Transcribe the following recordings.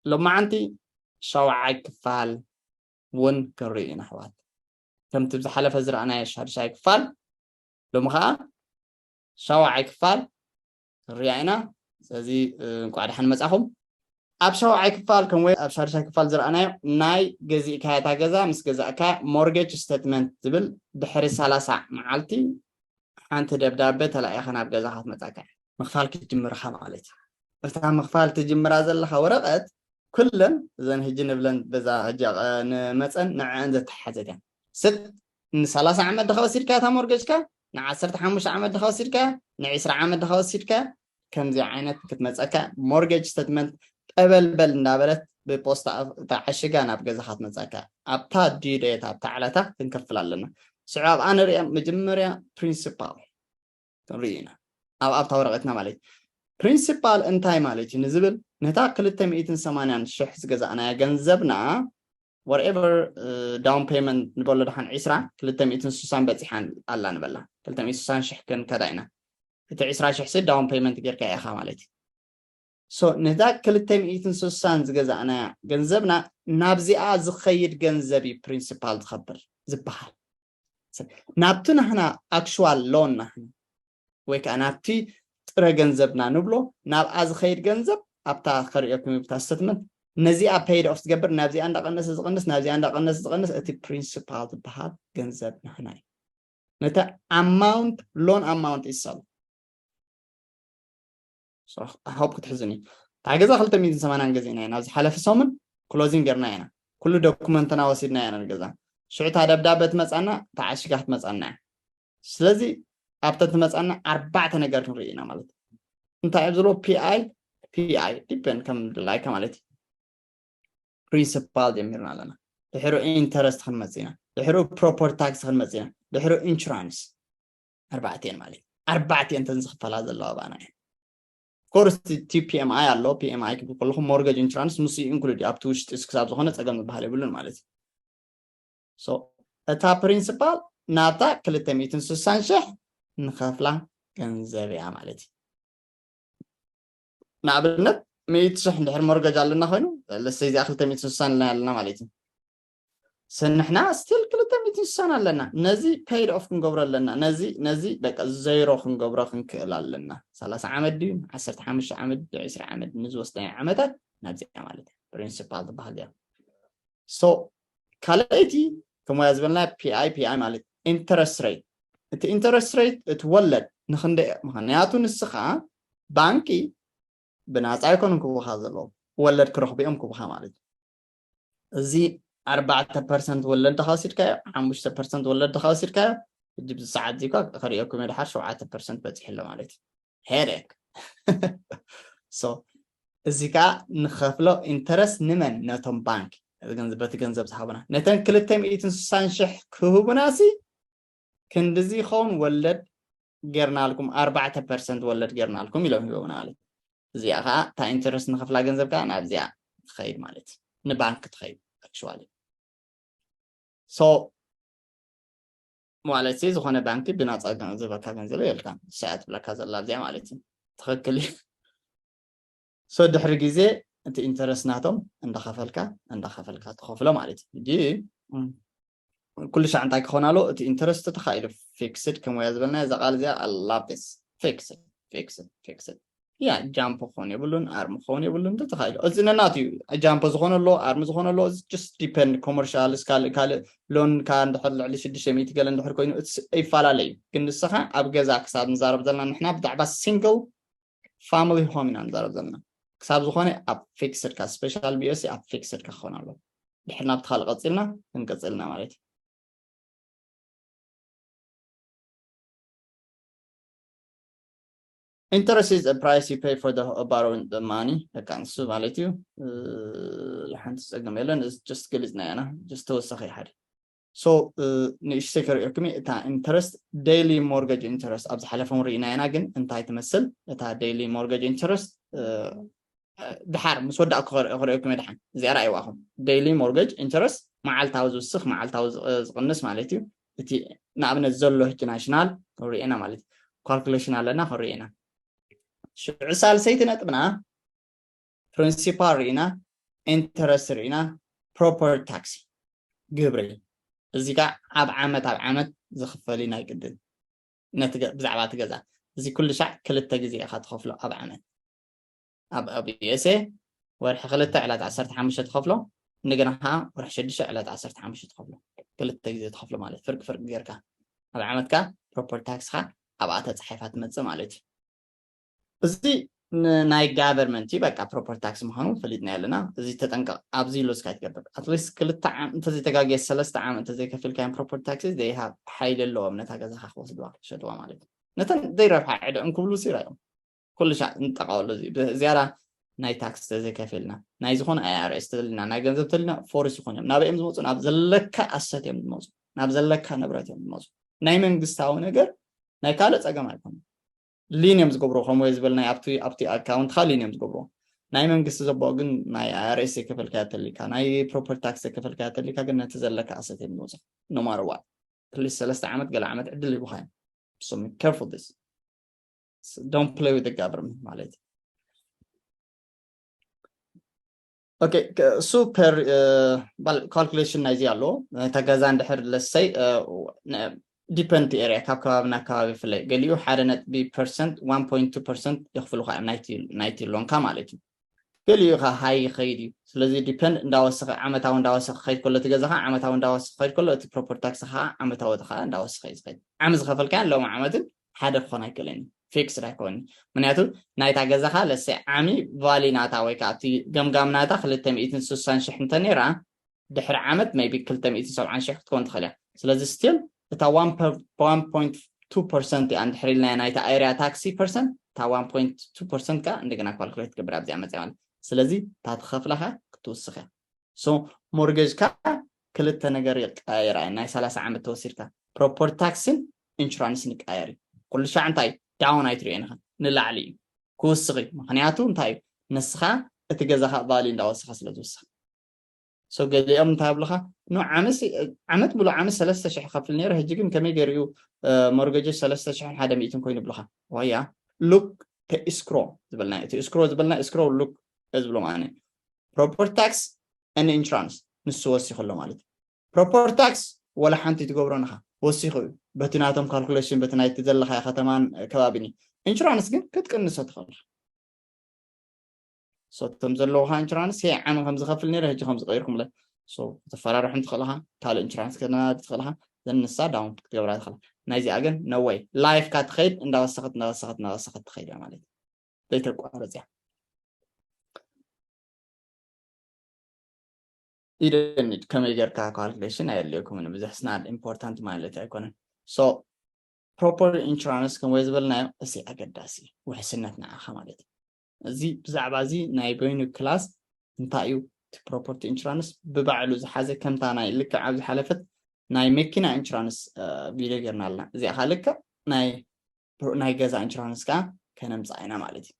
ሎማዓንቲ ሻውዓይ ክፋል እውን ክንርኢ ኢና ኣሕዋት። ከምቲ ዝሓለፈ ዝረኣናዮ ሻድሻይ ክፋል ሎሚ ከዓ ሻውዓይ ክፋል ክንሪኣ ኢና። ስለዚ እንቋዕ ደሓን መጻኹም። ኣብ ሻውዓይ ክፋል ከም ወይ ኣብ ሻድሻይ ክፋል ዝረኣናዮ ናይ ገዚእካያ እታ ገዛ ምስ ገዛእካ ሞርጌጅ ስተትመንት ዝብል ድሕሪ ሰላሳ መዓልቲ ሓንቲ ደብዳቤ ተላኢኻ ናብ ገዛኻ ትመጻካ እያ። ምኽፋል ክትጅምር ኢኻ ማለት እዩ። እታ ምኽፋል ትጅምራ ዘለኻ ወረቐት ኩለን እዘን ሕጂ ንብለን በዛ ሕጂ ንመጸን ንዐን ዘተሓዘት እያ። ስት ን30 ዓመት ድኻ ወሲድካ እታ ሞርጌጅካ፣ ን15 ዓመት ድኻ ወሲድካ፣ ን20 ዓመት ድኻ ወሲድካ፣ ከምዚ ዓይነት ክትመጸካ ሞርጌጅ ስተትመንት ጠበልበል እንዳበለት ብፖስታ ተዓሽጋ ናብ ገዛኻ ትመጸካ። ኣብታ ዲደት ኣብታ ዕለታ ክንከፍል ኣለና። ስዑ ኣብኣ ንሪኦ መጀመርያ ፕሪንሲፓል ክንርኢ ኢና ኣብ ኣብታ ወረቐትና ማለት እዩ። ፕሪንሲፓል እንታይ ማለት እዩ ንዝብል ነታ ክልተ ሚእትን ሰማንያን ሽሕ ዝገዛእናያ ገንዘብና whatever down payment ንበሎ ደሓን ዒስራ ክልተ ሚእትን ስሳን በፂሓን ኣላ ንበላ ክልተ ሚእትን ስሳን ሽሕ ክንከዳ ኢና። እቲ ዒስራ ሽሕ ሲ down payment ጌርካ ኢኻ ማለት እዩ። So ነዛ ክልተ ሚእትን ስሳን ዝገዛእናያ ገንዘብና ናብዚኣ ዝኸይድ ገንዘብ እዩ ፕሪንሲፓል ዝኸብር ዝበሃል። ናብቲ ናህና ኣክሽዋል ሎን ናህና ወይ ከዓ ናብቲ ጥረ ገንዘብና ንብሎ ናብኣ ዝኸይድ ገንዘብ ኣብታ ከርእየኩም ብታ ስተትመንት ነዚኣ ፔይድ ኦፍ ዝገብር ናብዚኣ እንዳቀነሰ ዝቀንስ ናብዚኣ እንዳቀነሰ ዝቀንስ እቲ ፕሪንሲፓል ዝበሃል ገንዘብ ናህና እዩ። ነቲ ኣማውንት ሎን ኣማውንት ይሰሉ ሆፕ ክትሕዝኒ እታ ገዛ ክልተ ሚእትን ሰማንያን ገዚእና ኢና። ኣብዚ ሓለፊ ሰሙን ክሎዚንግ ጌርና ኢና። ኩሉ ዶኩመንትና ወሲድና ኢና ንገዛ። ሽዑ እታ ደብዳበ ትመፃና ተዓሺጋ ክትመፃና እያ። ስለዚ ኣብተ ትመፃና ኣርባዕተ ነገር ክንርኢ ኢና ማለት እዩ። እንታይ እዮም ዝብሎ ፒኣይ ፒኣይ ዲፔንድ ከም ድላይካ ማለት እዩ። ፕሪንሲፓል ጀሚርና ኣለና። ድሕሩ ኢንተረስት ክንመፅ ኢና። ድሕሩ ፕሮፐርቲ ታክስ ክንመፅ ኢና። ድሕሩ ኢንሹራንስ ኣርባዕቲኤን ማለት እዩ። ኣርባዕቲኤን ተን ዝኽፈላ ዘለዋ ባና እየን። ኮርስ ቲ ፒኤምኣይ ኣሎ። ፒኤምኣይ ክብል ከለኹም ሞርጌጅ ኢንሹራንስ ምስ ኢንክሉድ ኣብቲ ውሽጢ ክሳብ ዝኾነ ፀገም ዝበሃል የብሉን ማለት እዩ። እታ ፕሪንሲፓል ናብታ ክልተ ሚእትን ስሳን ሽሕ ንኸፍላ ገንዘብ እያ ማለት እዩ። ንኣብነት ሚእቲ ሽሕ እንድሕር ሞርገጅ ኣለና ኮይኑ ለሰይ እዚኣ ክልተ ሚእትን ስሳን ኣለና ማለት እዩ። ስንሕና ስቲል ክልተ ሚእትን ስሳን ኣለና። ነዚ ፔይድ ኦፍ ክንገብሮ ኣለና። ነዚ ነዚ በቃ ዘይሮ ክንገብሮ ክንክእል ኣለና። ሰላሳ ዓመት ድዩ ዓሰርተ ሓሙሽተ ዓመት ድዩ ዕስራ ዓመት ንዝወስዳዮ ዓመታት ናብዚኣ ማለት እዩ ፕሪንሲፓል ዝበሃል እያ። ሶ ካልኣይቲ ከምያ ዝበልና ፒኣይ ፒኣይ ማለት ኢንተረስት ሬት እቲ ኢንተረስት ሬት እቲ ወለድ ንክንደ ምክንያቱ ንስኻ ባንኪ ብናፃ ኣይኮኑን ክቡካ ዘለዎም ወለድ ክረኽቡ እዮም ክቡካ ማለት እዩ። እዚ ኣርባዕተ ፐርሰንት ወለድ ድካ ወሲድካዮ ሓሙሽተ ፐርሰንት ወለድ ድካ ወሲድካዮ ሕጂ ብዚ ሰዓት እዚ እኳ ከርእየኩም ድሓር ሸውዓተ ፐርሰንት በፂሑ ኣሎ ማለት እዩ። ሄደክ ሶ እዚ ከዓ ንኸፍሎ ኢንተረስት ንመን ነቶም ባንክ በቲ ገንዘብ ዝሃቡና ነተን ክልተ ሚእትን ስሳን ሽሕ ክህቡና ሲ ክንድዚ ይኸውን ወለድ ጌርናልኩም ኣርባዕተ ፐርሰንት ወለድ ጌርናልኩም ኢሎም ሂቦምና ማለት እዚኣ ከዓ እታ ኢንተረስት ንኸፍላ ገንዘብ ከዓ ናብዚኣ ትኸይድ ማለት ንባንክ ትኸይድ ኣክሽዋሊ ሶ ማለት ሲ ዝኾነ ባንኪ ብናፃ ዝህበካ ገንዘብ የልካ ንሳ እያ ትብለካ ዘላ እዚኣ ማለት እዩ ትኽክል እዩ ሶ ድሕሪ ግዜ እቲ ኢንተረስት ናቶም እንዳኸፈልካ እንዳኸፈልካ ትኸፍሎ ማለት እዩ ሕጂ ኩሉ ሻዕ እንታይ ክኾን ኣሎ እቲ ኢንተረስት ተኻኢሉ ፊክስድ ከም ወያ ዝበልና እዛ ቃል እዚኣ ኣላብስ ፊክስድ ፊክስድ ፊክስድ ያ ጃምፕ ክኾን የብሉን ኣርም ክኾን የብሉን ተተኻኢሉ እዚ ነናት እዩ ጃምፕ ዝኾነ ኣሎ ኣርም ዝኾነ ኣሎ just depend commercial ካልእ ካልእ ሎን ካ እንድሕር ልዕሊ ሽዱሽተ ሚእቲ ገለ እንድሕር ኮይኑ ይፈላለ እዩ ግን ንስኻ ኣብ ገዛ ክሳብ ንዛረብ ዘለና ንሕና ብዛዕባ ሲንግል ፋሚሊ ሆም ኢና ንዛረብ ዘለና ክሳብ ዝኾነ ኣብ ፊክስድ ካ ስፔሻል ቢኦሲ ኣብ ፊክስድ ካ ክኾን ኣሎ ድሕር ናብቲ ካልእ ቀፂልና ክንቀፅልና ማለት እዩ Interest is a price you pay for the borrowing the money በቃ ንሱ ማለት እዩ ሓንቲ ፀገም የለን just ገሊፅና ያና just ተወሳኺ ሓደ so ንእሽተይ ከርእየኩም እታ ኢንተረስት ዴይሊ ሞርገጅ ኢንተረስት ኣብ ዝሓለፈ እውን ርኢና ኢና ግን እንታይ ትመስል እታ ዴይሊ ሞርገጅ ኢንተረስት ድሓር ምስ ወዳእኩ ክርእየኩም ድሓን እዚኣ ርኣይዋኹም ዴይሊ ሞርገጅ ኢንተረስት መዓልታዊ ዝውስኽ መዓልታዊ ዝቕንስ ማለት እዩ እቲ ንኣብነት ዘሎ ህጂ ናሽናል ክንሪኤና ማለት እዩ ካልኩሌሽን ኣለና ክንሪኤና ሽዑ ሳልሰይቲ ነጥብና ፕሪንሲፓል ርኢና interest ርኢና፣ property tax ግብሪ፣ እዚ ከዓ ኣብ ዓመት ኣብ ዓመት ዝኽፈል እዩ ናይ ግድን ነቲ ገ- ብዛዕባ እቲ ገዛ። እዚ ኩሉ ሻዕ ክልተ ግዜ ኢኻ ትኸፍሎ ኣብ ዓመት። ኣብ ኣብ USA ወርሒ ክልተ ዕለት ዓሰርተ ሓሙሽተ ትኸፍሎ፣ እንደገና ከዓ ወርሒ ሽዱሽተ ዕለት ዓሰርተ ሓሙሽተ ትኸፍሎ። ክልተ ግዜ ትኸፍሎ ማለት ፍርቂ ፍርቂ ጌርካ ኣብ ዓመትካ property tax ኻ ኣብኣ ተፃሒፋ ትመፅእ ማለት እዩ። እዚ ን- ናይ government እዩ። በቃ property tax ምዃኑ ፈሊጥና ኣለና። እዚ ተጠንቀቕ፣ ኣብዚ ኢሉ እስካ ትገብር። At least ክልተ ዓመት እንተዘይተጋግየ፣ ሰለስተ ዓመት እንተዘይከፊልካዮም property tax፣ they have ሓይሊ ኣለዎም ነታ ገዛኻ ክወስድዋ፣ ክሸጥዋ ማለት እዩ። ነተን ዘይረብሓ ዕደ እንክብሉ ሲራ እዮም። ኩሉ ሻዕ እንጠቃወሉ እዚ ብ- ዝያዳ ናይ ታክስ ተዘይከፊልና፣ ናይ ዝኾነ IRS ተልና፣ ናይ ገንዘብ ተልና፣ force ይኾን እዮም። ናበይ እዮም ዝመፁ? ናብ ዘለካ asset እዮም ዝመፁ። ናብ ዘለካ ንብረት እዮም ዝመፁ። ናይ መንግስታዊ ነገር ናይ ካልእ ፀገም ኣይኮነን። Lien እዮም ዝገብሮ፣ ከምኡ ዝበልናይ ኣብቲ ኣብቲ ኣካውንትካ lien እዮም ዝገብሮ። ናይ መንግስቲ ዘቦ ግን ናይ IRS የከፈልካ ተሊካ፣ ናይ property tax የከፈልካ ተሊካ፣ ግን ነቲ ዘለካ asset እዮም ዝመፁ። No matter what, at least ሰለስተ ዓመት ገለ ዓመት ዕድል ይቡካ እዮም። So be careful this. Don't play with the government ማለት እዩ። Okay, እሱ per calculation ናይዚ ኣሎ። እታ ገዛ እንድሕር ለሰይ depend area፣ ካብ ከባቢ ናብ ከባቢ ይፍለይ። ገሊኡ ሓደ ነጥቢ percent፣ one point two percent የኽፍሉኻ እዮም ናይቲ ናይቲ ሎንካ ማለት እዩ። ገሊኡ ኸ ሃይ ይኸይድ እዩ። ስለዚ depend እንዳወሰኸ፣ ዓመታዊ እንዳወሰኸ ኸይድ ከሎ እቲ ገዛኻ፣ ዓመታዊ እንዳወሰኸ ኸይድ ከሎ እቲ property tax ኻ ዓመታዊ ኸዓ እንዳወሰኸ እዩ ዝኸይድ። ዓሚ ዝኸፈልካያን ሎም ዓመትን ሓደ ክኾን ኣይክእልን እዩ። Fixed ኣይኮን እዩ። ምክንያቱ ናይታ ገዛኻ ለሰይ ዓሚ ቫሊ ናታ ወይ ከዓ እቲ ገምጋም ናታ ክልተ ሚእትን ስሳን ሽሕ እንተ ነይራ፣ ድሕሪ ዓመት maybe ክልተ ሚእትን ሰብዓን ሽሕ ክትኮን ትኽእል እያ። ስለዚ still እታ one point two percent እያ እንድሕር ኢልና ናይታ area tax percent፣ እታ one point two percent ከዓ እንደገና calculate ትገብር ኣብዚኣ መፅያ ማለት። ስለዚ እታ ትኸፍላኻ ክትውስኽ እያ። So mortgage ካ ክልተ ነገር ይቀያየር እያ። ናይ ሰላሳ ዓመት ተወሲድካ property tax ን insurance ን ይቀያየር እዩ። ኩሉ ሻዕ እንታይ down ኣይትሪኦ ኢኻ፣ ንላዕሊ እዩ ክውስኽ እዩ። ምክንያቱ እንታይ እዩ? ንስኻ እቲ ገዛኻ ቫሊ እንዳወሰኸ ስለ ዝውስኽ። So ገሊኦም እንታይ ኣብልኻ? ኖ ዓመት ዓመት ብሎ ዓመት ሰለስተ ሽሕ ከፍል ነይረ፣ ሕጂ ግን ከመይ ገይሩ እዩ mortgage ሰለስተ ሽሕን ሓደ ሚእትን ኮይኑ ይብልኻ? ዋያ look፣ እቲ escrow ዝበልና፣ እቲ escrow ዝበልና፣ escrow look ዝብሎ ማለት property tax and insurance ንሱ ወሲኹ ኣሎ ማለት እዩ። Property tax ወላ ሓንቲ ትገብሮ ንኻ ወሲኹ እዩ፣ በቲ ናቶም calculation፣ በቲ ናይቲ ዘለኻዮ ከተማን ከባቢን እዩ። Insurance ግን ክትቅንሶ ትኽእል ኢኻ። So እቶም ዘለውኻ insurance ሄ ዓሚ ከም ዝኸፍል ነይረ፣ ሕጂ ከም ዝቀይርኩምለ። So ተፈራርሑ እንትኽእል ኢኻ፣ ካልእ insurance ከነናዲ ትኽእል ኢኻ። ዘን ንሳ down ክትገብራ ትኽእል። ናይዚኣ ግን no way። Life ካ ትኸይድ እንዳወሰኸት እንዳወሰኸት እንዳወሰኸት ትኸይድ እያ ማለት እዩ። ዘይተቋርጽ እያ። You don't need፣ ከመይ ጌርካ calculation ኣየድልየኩምን ብዙሕ፣ it's not important ማለት ኣይኮነን። So proper insurance ከም ወይ ዝበልናዮ እሲ ኣገዳሲ ውሕስነት ንዓኻ ማለት እዩ። እዚ ብዛዕባ እዚ ናይ በይኑ class እንታይ እዩ እቲ property insurance ብባዕሉ ዝሓዘ፣ ከምታ ናይ ልክዕ ኣብ ዝሓለፈት ናይ መኪና insurance video ጌርና ኣለና። እዚኣ ካ ልክዕ ናይ ናይ ገዛ insurance ከዓ ከነምፅኣ ኢና ማለት እዩ።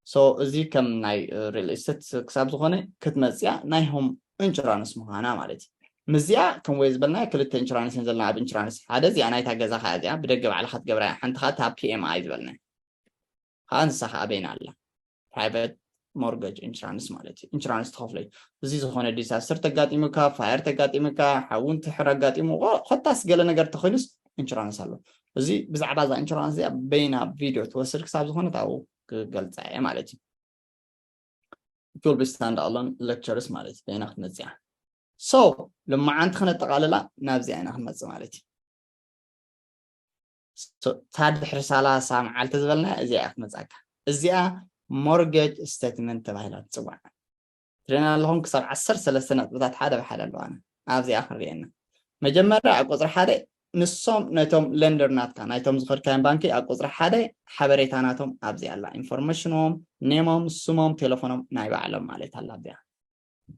So እዚ ከም ናይ real estate ክሳብ ዝኾነ ክትመፅያ ናይ home insurance ምዃና ማለት እዩ። ምስዚኣ ከም ወይ ዝበልና ክልተ insurance እየን ዘለና ኣብ insurance። ሓደ እዚኣ ናይታ ገዛ ኸዓ እዚኣ ብደገ ባዕልኻ ትገብራ እያ። ሓንቲ ኸዓ እታ PMI ዝበልና ኸዓ ንሳ ኸዓ በይና ኣላ። Private mortgage insurance ማለት እዩ። Insurance ትኸፍሎ እዩ። እዚ ዝኾነ disaster ተጋጢሙካ፣ fire ተጋጢሙካ፣ ሓዊ እንትሕር ኣጋጢሙ፣ ኮታስ ገለ ነገር ተኾይኑስ insurance ኣሎ። እዚ ብዛዕባ እዛ insurance እዚኣ በይና video ትወስድ ክሳብ ዝኾነ ኣብኡ ክገልፃ እየ ማለት እዩ። It will be stand alone lectures ማለት እዩ። በይና ክትመፅያ። So ልማዓንቲ ክነጠቃልላ ናብዚኣ ኢና ክንመፅእ ማለት እዩ። So እታ ድሕሪ ሰላሳ መዓልቲ ዝበልና እዚኣ እያ ክትመፅኣካ። እዚኣ mortgage statement ተባሂላ ትፅዋዕ። ትሪእና ኣለኹም ክሳብ ዓሰርተ ሰለስተ ነጥብታት ሓደ ብሓደ ኣለዋና። ኣብዚኣ ክንሪኤና። መጀመርያ ኣብ ቁፅሪ ሓደ ንሶም ነቶም lender ናትካ ናይቶም ዝኸድካዮም ባንኪ ኣብ ቁፅሪ ሓደ ሓበሬታ ናቶም ኣብዚኣ ኣላ። Information ኦም፣ name ኦም፣ ስሞም፣ ቴሌፎኖም ናይ ባዕሎም ማለት ኣላ ኣብዚኣ።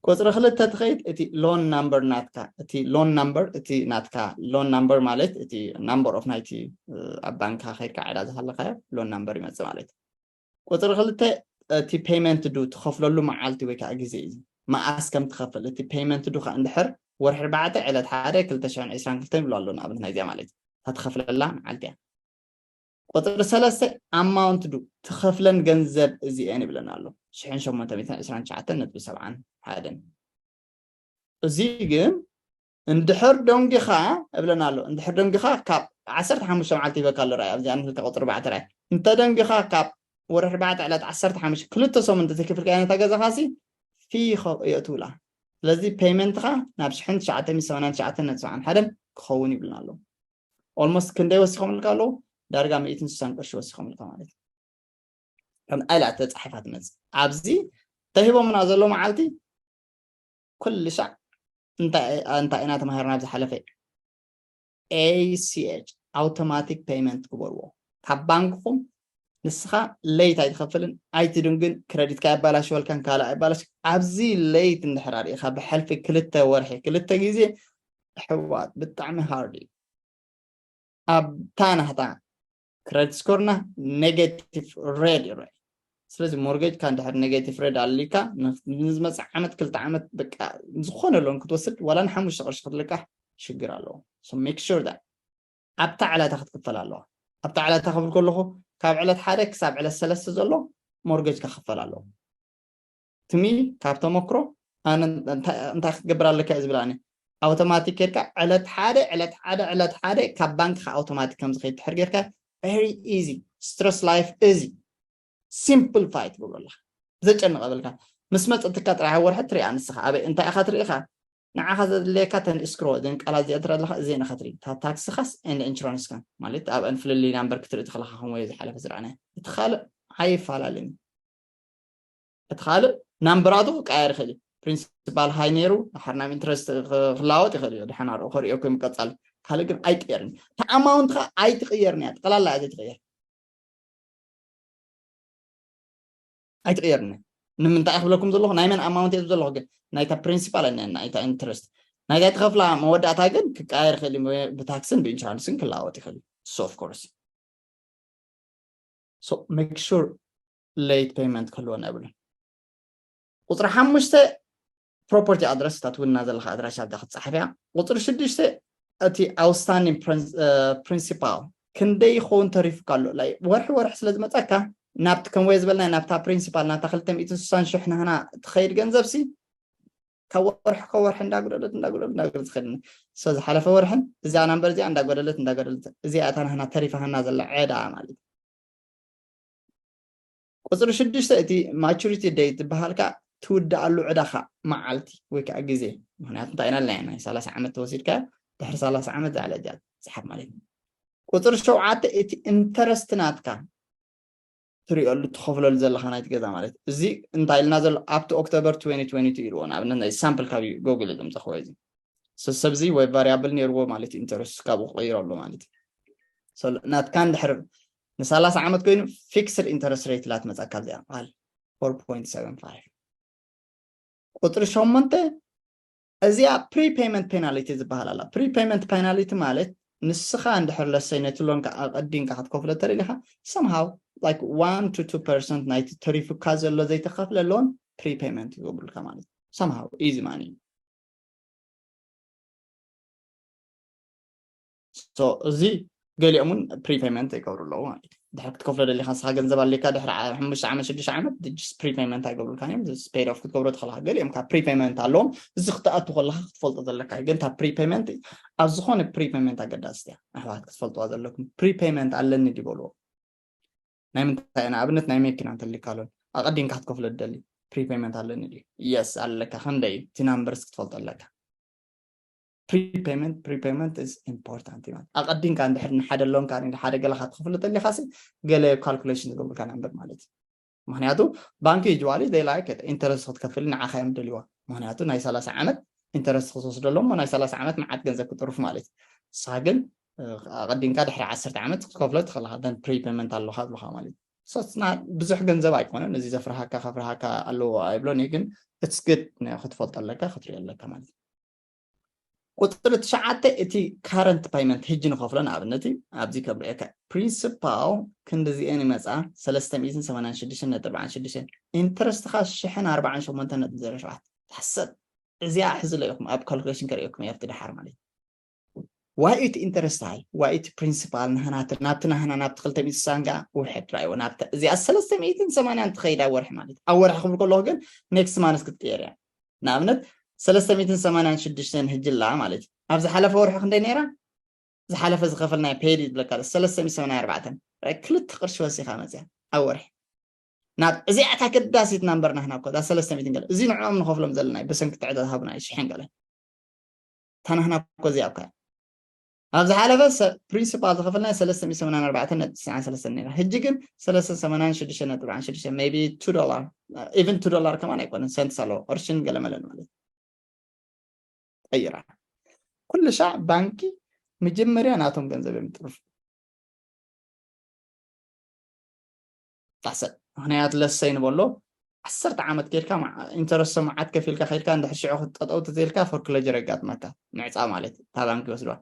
ቁፅሪ ክልተ ትኸይድ እቲ loan number ናትካ፣ እቲ loan number፣ እቲ ናትካ loan number ማለት እቲ number of ናይቲ ኣብ ባንካ ከይድካ ዕዳ ዝሃለካዮ loan number ይመፅእ ማለት እዩ። ቁፅሪ ክልተ እቲ payment due ትኸፍለሉ መዓልቲ ወይ ከዓ ግዜ እዩ። መዓስ ከም ትኸፍል እቲ payment due ከዓ እንድሕር ወርሒ ኣርባዕተ ዕለት ሓደ ክልተ ሽሕን ዕስራን ክልተን ይብሉ ኣሎ ንኣብነት ናይዚኣ ማለት እዩ። እታ ትኸፍለላ መዓልቲ እያ። ቁፅሪ ሰለስተ amount due ትኸፍለን ገንዘብ እዚአን ይብለና ኣሎ። ሽሕን ሸሞንተ ሚእትን ዕስራን ትሽዓተን ነጥቢ ሰብዓን ሓደን። እዚ ግን እንድሕር ደንጊኻ እብለና ኣሎ። እንድሕር ደንጊኻ ካብ ዓሰርተ ሓሙሽተ መዓልቲ ይበካ ኣሎ። ራይ ኣብዚኣ ንክልተ ቁፅሪ ባዕተ ራይ እንተ ደንጊኻ ካብ ወርሒ ኣርባዕተ ዕለት ዓሰርተ ሓሙሽተ ክልተ ሰሙን እንተዘይከፍልካያ ነታ ገዛኻሲ ፊ የእትውላ። ስለዚ ፔይመንትኻ ናብ ሽሕን ትሽዓተ ሚእትን ሰማንያን ትሽዓተን ነጥቢ ሰብዓን ሓደን ክኸውን ይብልና ኣሎ። ኦልሞስት ክንደይ ወሲኾምልካ ኣለዉ? ዳርጋ ሚእትን ስሳን ቅርሺ ወሲኾምልካ ማለት እዩ። ከም ኣላ ተጻሒፋ ትመጽእ። ኣብዚ ተሂቦምና ዘሎ መዓልቲ ኩሉ ሻዕ እንታይ እንታይ ኢና ተማሂርና ኣብ ዝሓለፈ? ኤ ሲ ኤች ኣውቶማቲክ ፔይመንት ግበርዎ። ካብ ባንክኹም ንስኻ ለይት ኣይትኸፍልን ኣይትድንግን፣ ክረዲትካ ኣይባላሽወልካን ካልእ ኣይባላሽ። ኣብዚ ለይት እንድሕር ኣርኢኻ ብሕልፊ ክልተ ወርሒ ክልተ ግዜ ኣሕዋት ብጣዕሚ ሃርድ እዩ። ኣብታ ናህታ ክረዲት ስኮርና ኔጌቲቭ ሬድ ይረአ። ስለዚ ሞርጌጅካ እንድሕር ኔጌቲቭ ሬድ ኣልካ ንዝመፅእ ዓመት ክልተ ዓመት በቃ ዝኾነ ሎን ክትወስድ ዋላ ንሓሙሽተ ቅርሺ ክትልቃሕ ሽግር ኣለዎ። ሜክ ሹር ኣብታ ዕለታ ክትክፈል ኣለዋ። ኣብታ ዕለታ ክብል ከለኹ ካብ ዕለት ሓደ ክሳብ ዕለት ሰለስተ ዘሎ ሞርጌጅካ ክፈል ኣለዎ። ትሚ ካብ ተመክሮ ኣነ እንታይ ክትገብር ኣለካ እዩ ዝብል ኣነ ኣውቶማቲክ ጌርካ ዕለት ሓደ ዕለት ሓደ ዕለት ሓደ ካብ ባንክካ ኣውቶማቲክ ከም ዝኸይድ ትሕር ጌርካ ቨሪ ኢዚ ስትረስ ላይፍ እዚ ሲምፕልፋይ ትገብረላ ዘጨንቐ በልካ ምስ መፀትካ ጥራሕ ወርሒ ትሪኣ ንስኻ ኣበይ እንታይ ኢኻ ትርኢኻ ንዓኻ ዘድልየካ ተን እስክሮ ዘን ቃላት እዚኣ ትርኢ ኣለኻ እዚአን ኢኻ ትርኢ እታ ታክስኻስ ኤንድ ኢንሹራንስካ ማለት ኣብአን ፍልልይ ናምበር ክትርኢ ትኽእልኻ ከምኡ ዝሓለፈ ዝረኣናዮ እቲ ካልእ ኣይፈላለን እቲ ካልእ ናምበራቱ ክቀያየር ይኽእል እዩ ፕሪንሲፓል ሃይ ነይሩ ድሓር ናብ ኢንትረስት ክላወጥ ይኽእል እዩ ድሓን ኣርኦ ከሪኦ ኮይኑ ቀጻሊ ካልእ ግን ኣይቅየርን እታ ኣማውንትኻ ኣይትቕየርን እያ ጠቕላላ እያ ዘይትቕየር ኣይትቕየርን እያ ንምንታይ ክብለኩም ዘለኹ ናይ መን ኣማውንት እየ ዘለኹ ግን ናይታ ፕሪንሲፓል ናይታ ኢንትረስት ናይታ ትኸፍላ መወዳእታ ግን ክቀያየር ይኽእል እዩ ብታክስን ብኢንሹራንስን ክላወጥ ይኽእል እዩ so of course so make sure late payment ክህልወና የብሉን ቁፅሪ ሓሙሽተ property address እታ ትውንና ዘለካ ኣድራሻ ኣብዛ ክትፀሓፍያ ቁፅሪ ሽዱሽተ እቲ outstanding principal ክንደይ ይኸውን ተሪፉካ ኣሎ ወርሒ ወርሒ ስለ ዝመፀካ ናብቲ ከም ወይ ዝበልና ናብታ ፕሪንሲፓል ናብታ ክልተ ሚእትን ስሳን ሽሕ ናህና ትኸይድ ገንዘብ ሲ ካብ ወርሒ ካብ ወርሒ እንዳጉደለት እንዳጉደለት እንዳጉደለት ትኸይድ ሶ ዝሓለፈ ወርሕን እዚኣ ናምበር እዚኣ እንዳጎደለት እንዳጎደለት እዚኣ እታ ናህና ተሪፋ ሃና ዘላ ዕዳ ማለት ቁፅሪ ሽዱሽተ እቲ maturity date ዝበሃልካ ትውድኣሉ ዕዳኻ መዓልቲ ወይ ከዓ ግዜ ምክንያቱ እንታይ ኢና ኣለና ናይ ሰላሳ ዓመት ተወሲድካ ድሕሪ ሰላሳ ዓመት ዝዓለ እዚኣ ትፅሓፍ ማለት እዩ ቁፅሪ ሸውዓተ እቲ ኢንተረስት ናትካ ትሪኦሉ ትኸፍለሉ ዘለካ ናይቲ ገዛ ማለት እዚ እንታይ ኢልና ዘሎ ኣብቲ ኦክቶበር twenty twenty two ኢልዎ ንኣብነት ናይ ሳምፕል ካብ ጎግል ዘምፀኽዎ እዚ ሰብዚ ወይ ቫሪያብል ነይርዎ ማለት ኢንተረስት ካብኡ ክቀይረሉ ማለት ናትካ እንድሕር ንሰላሳ ዓመት ኮይኑ ፊክስድ ኢንተረስት ሬት ላ ትመፀካ እዚኣ ቃል ቁፅሪ ሸሞንተ እዚኣ prepayment penalty ዝበሃል ኣላ prepayment penalty ማለት ንስኻ እንድሕር ለሰይ ነቲ ሎንካ ኣቐዲንካ ክትከፍሎ ተደሊኻ somehow like one to two percent ናይቲ ተሪፉካ ዘሎ ዘይተኸፍለ ሎን prepayment ይገብሩልካ ማለት somehow easy money so እዚ ገሊኦም እውን prepayment ይገብሩ ኣለዉ ማለት እዩ ድሕር ክትከፍሎ ደሊካ ንስኻ ገንዘብ ኣለካ ድሕሪ ሓሙሽተ ዓመት ሽዱሽተ ዓመት prepayment ኣይገብሩልካ እዮም paid off ክትገብሮ ትኽእልካ ገሊኦም ካብ prepayment ኣለዎም እዚ ክትኣቱ ከለካ ክትፈልጦ ዘለካ ግን እታ prepayment ኣብ ዝኾነ prepayment ኣገዳስቲ እያ ኣሕዋት ክትፈልጥዋ ዘለኩም prepayment ኣለኒ ድበልዎ ናይ ምንታይ ንኣብነት ናይ መኪና እንተሊካ ሎን ኣቐዲምካ ክትከፍሎ ትደሊ prepayment ኣለኒ ድዩ yes ኣለካ ክንደይ እቲ numbers ክትፈልጦ ኣለካ prepayment prepayment is important ማለት ኣቐዲምካ እንድሕር ንሓደ ሎንካ ንሓደ ገለካ ትኸፍሎ ተሊኻሲ ገለ calculation ዝገብሩልካ number ማለት እዩ ምክንያቱ ባንኪ usually they like it interest ክትከፍል ንዓኻ እዮም ደልዋ ምክንያቱ ናይ ሰላሳ ዓመት interest ክትወስደሎም ናይ ሰላሳ ዓመት መዓት ገንዘብ ክጥርፉ ማለት እዩ ንስኻ ግን ኣቐዲምካ ድሕሪ ዓሰርተ ዓመት ክትከፍሎ ትኽእልካ then prepayment ኣለካ ዝብሉካ ማለት እዩ so it's not ብዙሕ ገንዘብ ኣይኮነን እዚ ዘፍርሃካ ከፍርሃካ ኣለዎ ኣይብሎን እዩ ግን it's good ክትፈልጦ ኣለካ ክትሪኦ ኣለካ ማለት እዩ ቁፅሪ ትሽዓተ እቲ current payment ሕጂ ንኸፍሎ ንኣብነት ኣብዚ ከም ርእየካ principal ክንድዚኤን ይመፃ ሰለስተ ሚእትን ሰማንያን ሽዱሽተን ነጥቢ ኣርባዓን ሽዱሽተን interest ኻ ሽሕን ኣርባዓን ሸሞንተን ነጥቢ ዜሮ ሸውዓተ ታሰብ እዚኣ ሕዚ ኢኹም ኣብ calculation ከርእየኩም እየ ኣብቲ ድሓር ማለት ዋይ እቲ ኢንተረስት ሃይ ዋይ እቲ ፕሪንሲፓል ናህና ናብቲ ናህና ናብቲ ክልተ ሚእቲ ስሳን ከኣ ውሕድ ራይዎ ናብቲ እዚኣ ሰለስተ ሚእትን ሰማንያን ትኸይዳ ወርሒ ማለት ኣብ ወርሒ ክብል ከለኹ ግን ኔክስት ማንስ ክትቅየር እያ። ንኣብነት ሰለስተ ሚእትን ሰማንያን ሽዱሽተን ህጅላ ማለት እዩ። ኣብ ዝሓለፈ ወርሒ ክንደይ ነይራ? ዝሓለፈ ዝኸፈልናዮ ፔድ ይብለካ ኣሎ ሰለስተ ሚእቲ ሰማንያን ኣርባዕተን ክልተ ቅርሺ ወሲኻ መፅያ ኣብ ወርሒ ናብ እዚኣ እታ ከዳሲት ናምበር ናህና እኮ እዛ ሰለስተ ሚእትን ገለ እዚ ንዕኦም ንኸፍሎም ዘለና እዩ። ብሰንኪ ትዕዛዝ ሃቡና እዩ ሽሕን ገለ እታ ናህና እኮ እዚኣ እኮ እያ። ኣብ ዝሓለፈ ፕሪንሲፓል ዝኸፈልናዮ ሰለስተ ሚእቲ ሰማንያን ኣርባዕተን ነጥቢ ትስዓን ሰለስተን ነይራ። ሕጂ ግን ሰለስተ ሰማንያን ሽዱሽተ ነጥቢ ኣርባዓን ሽዱሽተ maybe two dollar even two dollar ከማን ኣይኮነን ሰንትስ ኣለዎ ቅርሽን ገለመለን ማለት እዩ። ቀይራ ኩሉ ሻዕ ባንኪ መጀመርያ ናቶም ገንዘብ እዮም ጥርፉ ጣሰ ምክንያት ለሰይ ንበሎ ዓሰርተ ዓመት ከድካ ኢንተረስቶ መዓት ከፊልካ ከድካ እንድሕር ሽዑ ክትጠጠው ተዘይልካ ፎርክለጀር የጋጥመካ ምዕፃ ማለት እታ ባንክ ይወስድዋ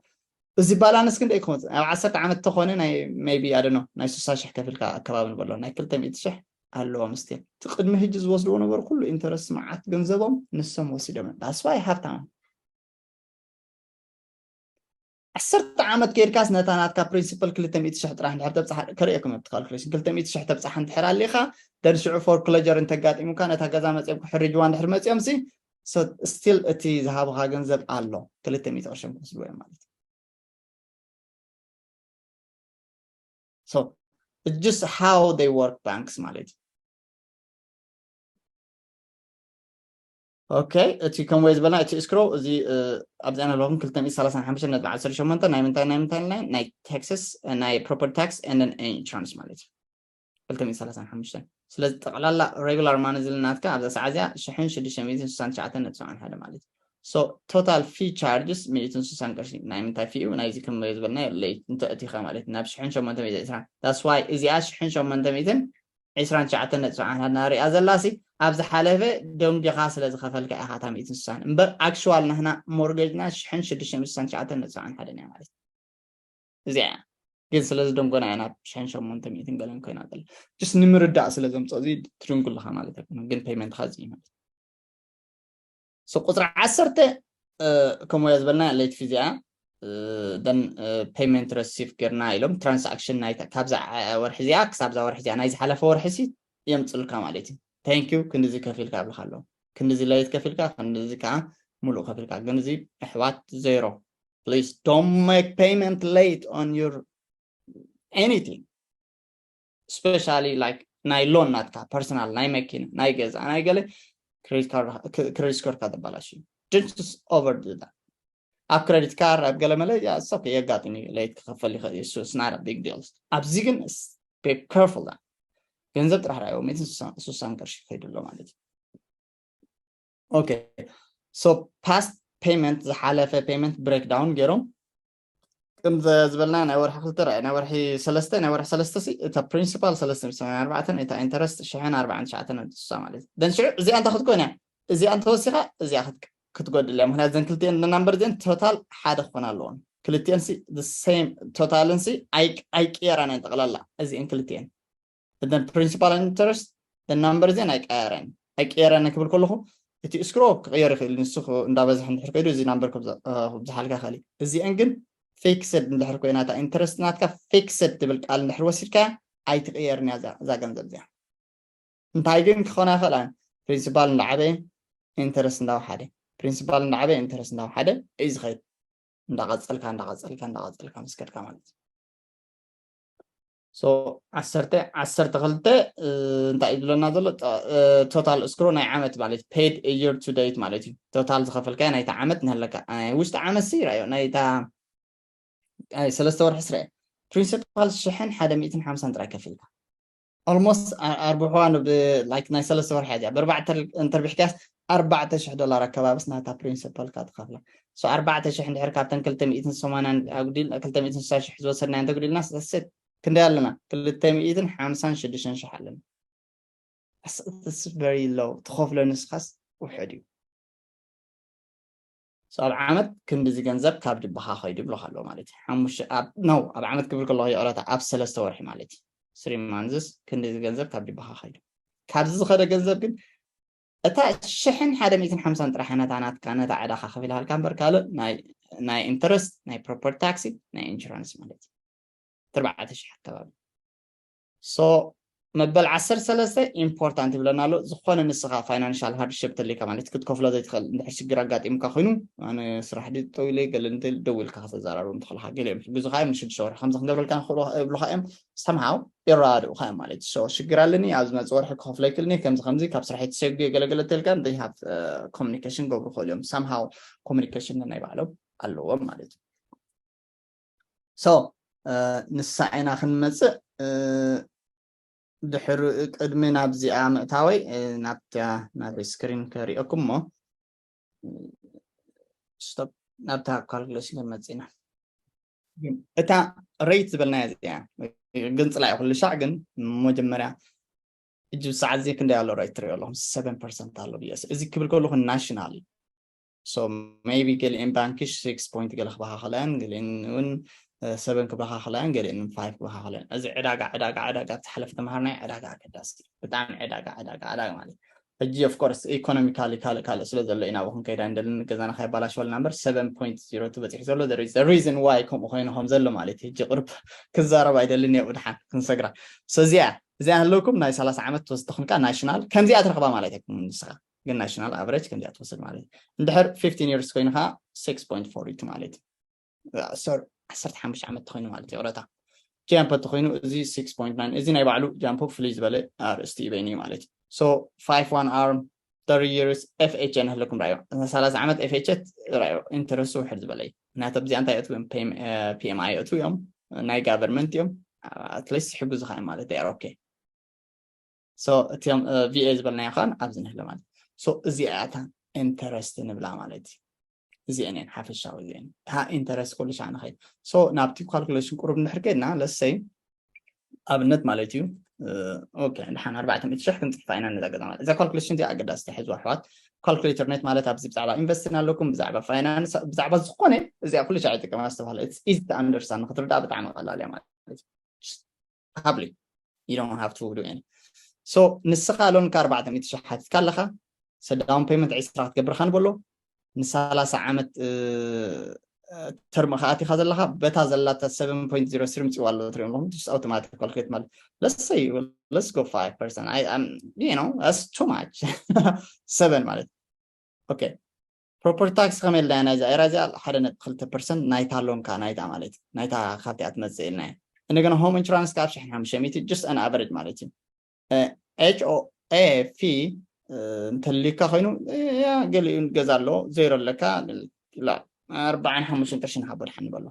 እዚ ባላንስ ክንደይ ክመፅእ ኣብ ዓሰርተ ዓመት ተኾነ ናይ maybe ኣደኖ ናይ ስሳ ሽሕ ከፊልካ ኣከባቢ ንበሎ ናይ ክልተ ሚእቲ ሽሕ ኣለዎም ስቲል እቲ ቅድሚ ሕጂ ዝወስድዎ ነበሩ ኩሉ ኢንተረስት መዓት ገንዘቦም ንሶም ወሲዶም that's why ሃብታም ዓሰርተ ዓመት ከይድካስ ነታ ናትካ ፕሪንሲፕል ክልተ ሚእቲ ሽሕ ጥራሕ እንድሕር ተብፅሓ ከርእየኩም ኣብቲ ካልኩሌሽን ክልተ ሚእቲ ሽሕ ተብፅሓ እንድሕር ኣሊኻ ደን ሽዑ ፎርክለጀር እንተጋጢሙካ ነታ ገዛ መፅኦም ክሕርጅዋ እንድሕር መፅኦም ሲ ስቲል እቲ ዝሃቡካ ገንዘብ ኣሎ ክልተ ሚእቲ ቅርሾም ክወስድዎ እዮም ማለት እዩ so it's just how they work banks ማለት እዩ okay እቲ ከምኡ ዝበልና እቲ እስክሮ እዚ ኣብዚኣ ኣለኹም ክልተ ሚእቲ ሰላሳን ሓሙሽተን ነጥቢ ዓሰርተ ሸሞንተ ናይ ምንታይ ናይ ምንታይ ናይ ናይ ታክስስ ናይ ፕሮፐርቲ ታክስ and insurance ማለት እዩ ክልተ ሚእቲ ሰላሳን ሓሙሽተን ስለዚ ጠቕላላ ሬጉላር ማኒ ዝብል ናትካ ኣብዛ ሰዓት እዚኣ ሽሕን ሽዱሽተ ሚእትን ስሳን ትሽዓተን ነጥቢ ሰብዓን ሓደ ማለት እዩ so total fee charges ሚእትን ስሳን ቅርሺ ናይ ምንታይ ፊኡ ናይዚ ከም ዝበልና ለይት እንተእቲኻ ማለት እዩ ናብ ሽሕን ሸሞንተ ሚእትን ዕስራን that's why እዚኣ ሽሕን ሸሞንተ ሚእትን ዕስራን ትሽዓተን ነጥቢ ሰብዓን ሓደ ናሪኣ ዘላ ሲ ኣብ ዝሓለፈ ደንጊኻ ስለ ዝኸፈልካ ኢኻ እታ ሚእትን ስሳን እምበር ኣክሽዋል ናህና ሞርጌጅና ሽሕን ሽዱሽተ ሚእትን ስሳን ትሽዓተን ነጥቢ ሰብዓን ሓደን እያ ማለት እዚኣ እያ ግን ስለ ዝደንጎና እያ ናብ ሽሕን ሸሞንተ ሚእትን ገለን ኮይና ዘላ just ንምርዳእ ስለ ዘምፅኦ እዚ ትድንጉ ኣለኻ ማለት ኣይኮነ ግን ፔይመንትኻ እዚ ማለት so ቁፅሪ ዓሰርተ ከምኡ እያ ዝበልና ሌት ፊ እዚኣ ደን ፔይመንት ረሲቭ ገርና ኢሎም ትራንሳክሽን ናይታ ካብዛ ወርሒ እዚኣ ክሳብዛ ወርሒ እዚኣ ናይ ዝሓለፈ ወርሒ ሲ የምፅልካ ማለት እዩ thank you ክንድዚ ከፊልካ ኣብልካ ኣለዉ ክንድዚ ሌት ከፊልካ ክንድዚ ከዓ ሙሉእ ከፊልካ ግን እዚ ኣሕዋት ዜሮ please don't make payment late on your anything especially like ናይ ሎን ናትካ ፐርሰናል ናይ መኪና ናይ ገዛ ናይ ገለ ክሬዲት ስኮርካ ተባላሽ just over that ኣብ ክሬዲት ካርድ ኣብ ገለመለ ሶ የጋጥም እዩ ሌት ክኸፈል ይኽእል እዩ it's not a big deal ኣብዚ ግን be careful ገንዘብ ጥራሕ ርኣዮ ሚእትን ስሳን ቅርሺ ይኸይዱ ኣሎ ማለት እዩ okay so past payment ዝሓለፈ payment breakdown ገይሮም ከም ዝበልና ናይ ወርሒ ክልተ ርኣየ ናይ ወርሒ ሰለስተ ናይ ወርሒ ሰለስተ ሲ እታ ፕሪንሲፓል ሰለስተ ሚእቲ ሰማንያን ኣርባዕተን እታ ኢንተረስት ሽሕን ኣርባዓን ትሽዓተን ነጥቢ ስሳ ማለት እዩ ደን ሽዑ እዚኣ እንታይ ክትኮን እያ እዚኣ እንተወሲኻ እዚኣ ክትጎድል እያ ምክንያት ዘን ክልቲኤን ናምበር እዚአን ቶታል ሓደ ክኾን ኣለዎን ክልቲኤን ሲ ሴም ቶታልን ሲ ኣይቅየራን እየን ጠቕላላ እዚአን ክልቲኤን the principal and interest the number እዚአን ኣይቀየረን ኣይቀየረን ክብል ከለኹ እቲ እስክሮ ክቕየር ይኽእል ንሱ እንዳበዝሕ እንድሕር ከይዱ እዚ ናምበር ክብዝሓልካ ይኽእል እዚአን ግን ፊክስድ እንድሕር ኮይና እታ ኢንተረስት ናትካ ፊክስድ ትብል ቃል እንድሕር ወሲድካ ኣይትቕየርን እያ እዛ ገንዘብ እዚኣ እንታይ ግን ክኾና ይኽእላ ፕሪንሲፓል እንዳዓበየ ኢንተረስት እንዳወሓደ ፕሪንሲፓል እንዳዓበየ ኢንተረስት እንዳወሓደ እዩ ዝኸይድ እንዳቐፀልካ እንዳቐፀልካ እንዳቐፀልካ ምስ ከድካ ማለት እዩ so ዓሰርተ ዓሰርተ ክልተ እንታይ እዩ ዝብለና ዘሎ total escrow ናይ ዓመት ማለት paid year to date ማለት እዩ total ዝኸፈልካዮ ናይታ ዓመት ንሃለካ ናይ ውሽጢ ዓመት ሲ ራዮ ናይታ ሰለስተ ወርሒ ስርዐ principal ሽሕን ሓደ ሚእትን ሓምሳን ጥራይ ከፊልካ almost ኣርብሕዋ like ናይ ሰለስተ ወርሒ እዚኣ ብኣርባዕተ እንተርቢሕካስ ኣርባዕተ ሽሕ ዶላር ኣከባብስ ናታ principal ካ ትኸፍላ so ኣርባዕተ ሽሕ እንድሕር ካብተን ክልተ ሚእትን ሰማንያን ኣጉዲል ክልተ ሚእትን ስሳ ሽሕ ዝወሰድናዮ እንተጉዲልና ሰሰት ክንደይ ኣለና ክልተ ሚእትን ሓምሳን ሽዱሽተን ሽሕ ኣለና very low ትኸፍሎ ንስኻስ ውሕድ እዩ ኣብ ዓመት ክንድዚ ገንዘብ ካብ ጅባኻ ኸይዱ ይብለካ ኣለዎ ማለት እዩ ሓሙሽተ ኣብ ነው ኣብ ዓመት ክብል ከለኹ ይቕረታ ኣብ ሰለስተ ወርሒ ማለት እዩ three months ክንድዚ ገንዘብ ካብ ጅባኻ ኸይዱ ካብዚ ዝኸደ ገንዘብ ግን እታ ሽሕን ሓደ ሚእትን ሓምሳን ጥራሕ ነታ ናትካ ነታ ዕዳኻ ከፊልሃልካ እምበር ካልእ ናይ ናይ interest፣ ናይ property tax፣ ናይ insurance ማለት እዩ። ኣርባዕተ ሽሕ ኣከባቢ። So መበል ዓሰርተ ሰለስተ important ይብለና ኣሎ። ዝኾነ ንስኻ financial hardship ተልካ ማለት ክትከፍሎ ዘይትኽእል እንድሕር ሽግር ኣጋጢምካ ኮይኑ ኣነ ስራሕ ድጠው ኢለ ገለ እንተ ደው ኢልካ ከተዘራርቦም ትኽእልካ። ገሊኦም ይሕግዙኻ እዮም፣ ንሽዱሽተ ወርሒ ከምዚ ክንገብረልካ ንኽእሉ ይብሉኻ እዮም። Somehow ይረዳድኡኻ እዮም ማለት እዩ። So ሽግር ኣለኒ፣ ኣብ ዝመፅእ ወርሒ ክኸፍሎ ኣይክእልን እየ፣ ከምዚ ከምዚ ካብ ስራሕ የተሰጉ ገለገለ ተልካ they have communication ገብሩ ክእሉ እዮም። Somehow communication ናይ ባዕሎም ኣለዎም ማለት እዩ። So ንሳ ኢና ክንመፅእ። ድሕሪ ቅድሚ ናብዚኣ ምእታወይ ናብታ ናብ screen ከሪኦኩም እሞ stop ናብታ calculation ክንመፅእ ኢና። እታ rate ዝበልናያ እዚኣ ግን ፅላኢ ኩሉ ሻዕ ግን መጀመርያ እጅ ሰዓት እዚ ክንደይ ኣሎ rate ትሪኦ ኣለኹም seven percent ኣሎ ብየስ እዚ ክብል ከለኹ national እዩ። So maybe ገሊአን ባንክሽ six point ገለ ክባኻ ከለያን ገሊአን እውን seven ክባኻ ከለያን ገሊአን five ክባኻ ከለያን እዚ ዕዳጋ ዕዳጋ ዕዳጋ ዝሓለፈ ተምሃርናይ ዕዳጋ ኣገዳሲ ብጣዕሚ ዕዳጋ ዕዳጋ ዕዳጋ ማለት ሕጂ of course economically ካልእ ካልእ ስለ ዘሎ ኢና ኣብኡ ክንከይዳ እንደልን ገዛና ካይባላሽወልና እምበር seven point zero two በፂሑ ዘሎ reason why ከምኡ ኮይኑ ከም ዘሎ ማለት እዩ። ሕጂ ቅርብ ክዛረብ ኣይደልን እየ ብድሓን ክንሰግራ። So እዚኣ እዚኣ ህለውኩም ናይ ሰላሳ ዓመት ትወስድ ተኾንካ national ከምዚኣ ትረኽባ ማለት ኣይኮኑን ንስኻ ግን national average ከምዚኣ ትወስድ ማለት እዩ። እንድሕር fifteen years ኮይንካ six point four two ማለት እዩ። ዓሰርተ ሓሙሽተ ዓመት ተኮይኑ ማለት እዩ። ይቕረታ jump ተኮይኑ እዚ six point nine እዚ ናይ ባዕሉ jump ፍልይ ዝበለ ኣርእስቲ እዩ በይኑ ማለት እዩ። So five one arm thirty years F H N ኣለኩም ራዮ ሰላሳ ዓመት F H N ራዮ interest ውሕድ ዝበለ እዩ። ምክንያቱ ኣብዚኣ እንታይ የእትው እዮም? P M I የእትው እዮም ናይ government እዮም። At least ይሕግዙኻ እዮም ማለት they are okay። So እቲኦም V A ዝበልናዮ ከዓን ኣብዚ ንህለ ማለት so እዚኣ እያ እታ interest ንብላ ማለት እዩ። እዚአን እየን ሓፈሻዊ እዚአን እታ interest ኩሉ ሻዕ ንኸይድ so ናብቲ calculation ቁሩብ እንድሕር ከይድና let's say ኣብነት ማለት እዩ okay ድሓን ኣርባዕተ ሚእቲ ሽሕ ክንፅሕፋ ኢና ነዛ ገዛ ማለት እዛ calculation እዚኣ ኣገዳሲ ተሕዝዋ ኣሕዋት። Calculator net ማለት ኣብዚ ብዛዕባ invest ኣለኩም ብዛዕባ finance ብዛዕባ ዝኾነ እዚኣ ኩሉ ሻዕ ይጥቀማ ዝተባሃለ it's easy to understand ንክትርዳእ ብጣዕሚ ቀላል እያ ማለት እዩ። Probably you don't have to do any so ንስኻ loan ካ ኣርባዕተ ሚእቲ ሽሕ ሓቲትካ ኣለኻ so down payment ዕስራ ክትገብር ካ ንበሎ ንሰላሳ ዓመት term ካ ኣቲኻ ዘለኻ በታ ዘላታ seven point zero three ምፅዋ ኣሎ ትሪኦም ኣለኹም just automatic calculate ማለት let's say let's go five percent I am you know that's too much seven ማለት okay property tax ከመይ ኢልና ናይዛ ኤራ እዚኣ ሓደ ነጥቢ ክልተ percent ናይታ loan ካ ናይታ ማለት ናይታ ካብቲኣ ትመፅእ ኢልና እያ እንደገና home insurance ካብ ሽሕን ሓሙሽተ ሚእቲ just an average ማለት እዩ። H O A fee እንተልዩካ ኮይኑ ገሊኡ ገዛ ኣለዎ ዜሮ ኣለካ ኣርባዓን ሓሙሽተን ቅርሺ ንሃቦ ድሓን ንበሎ።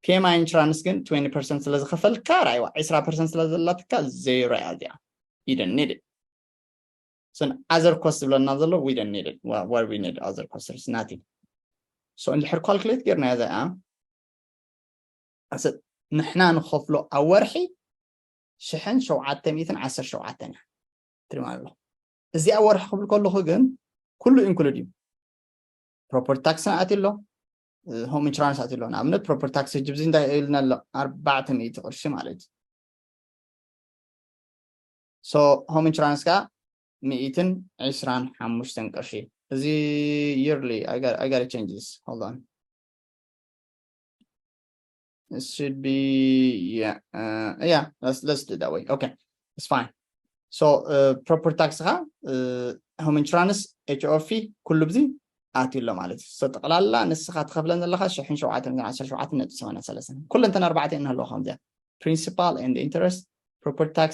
P M I insurance ግን twenty percent ስለ ዝኸፈልካ ራይዋ ዕስራ percent ስለ ዘላትካ ዜሮ እያ እዚኣ። You don't need it። So other cost ዝብለና ዘሎ we don't need it. What we need other cost is nothing. So እንድሕር calculate ጌርና እዚኣ ንሕና ንኸፍሎ ኣብ ወርሒ ሽሕን ሸውዓተ ሚእትን ዓሰርተ ሸውዓተን እያ ትሪማ ኣሎ። እዚኣ ወርሒ ክብል ከለኹ ግን ኩሉ include እዩ። Property tax ን ኣትዩ ኣሎ፣ home insurance ኣትዩ ኣሎ። ንኣብነት property tax ሕጂ ብዚ እንታይ ኢልና ኣሎ ኣርባዕተ ሚእቲ ቅርሺ ማለት እዩ። So home insurance ከዓ ሚእትን ዕስራን ሓሙሽተን ቅርሺ። እዚ yearly I got I got changes. Hold on. It should be yeah uh, yeah let's let's do that way. Okay, it's fine. So uh, property tax ኻ uh, home insurance H O F ኩሉ ብዚ ኣትዩ ኣሎ ማለት እዩ። So ጠቕላላ ንስኻ ትኸፍለን ዘለኻ ሽሕን ሸውዓተን ዓሰርተ ሸውዓተ ነጥቢ ሰማንያ ሰለስተ ኩለንተን ኣርባዕተ እየን ኣለዋ ከምዚኣ principal and interest property tax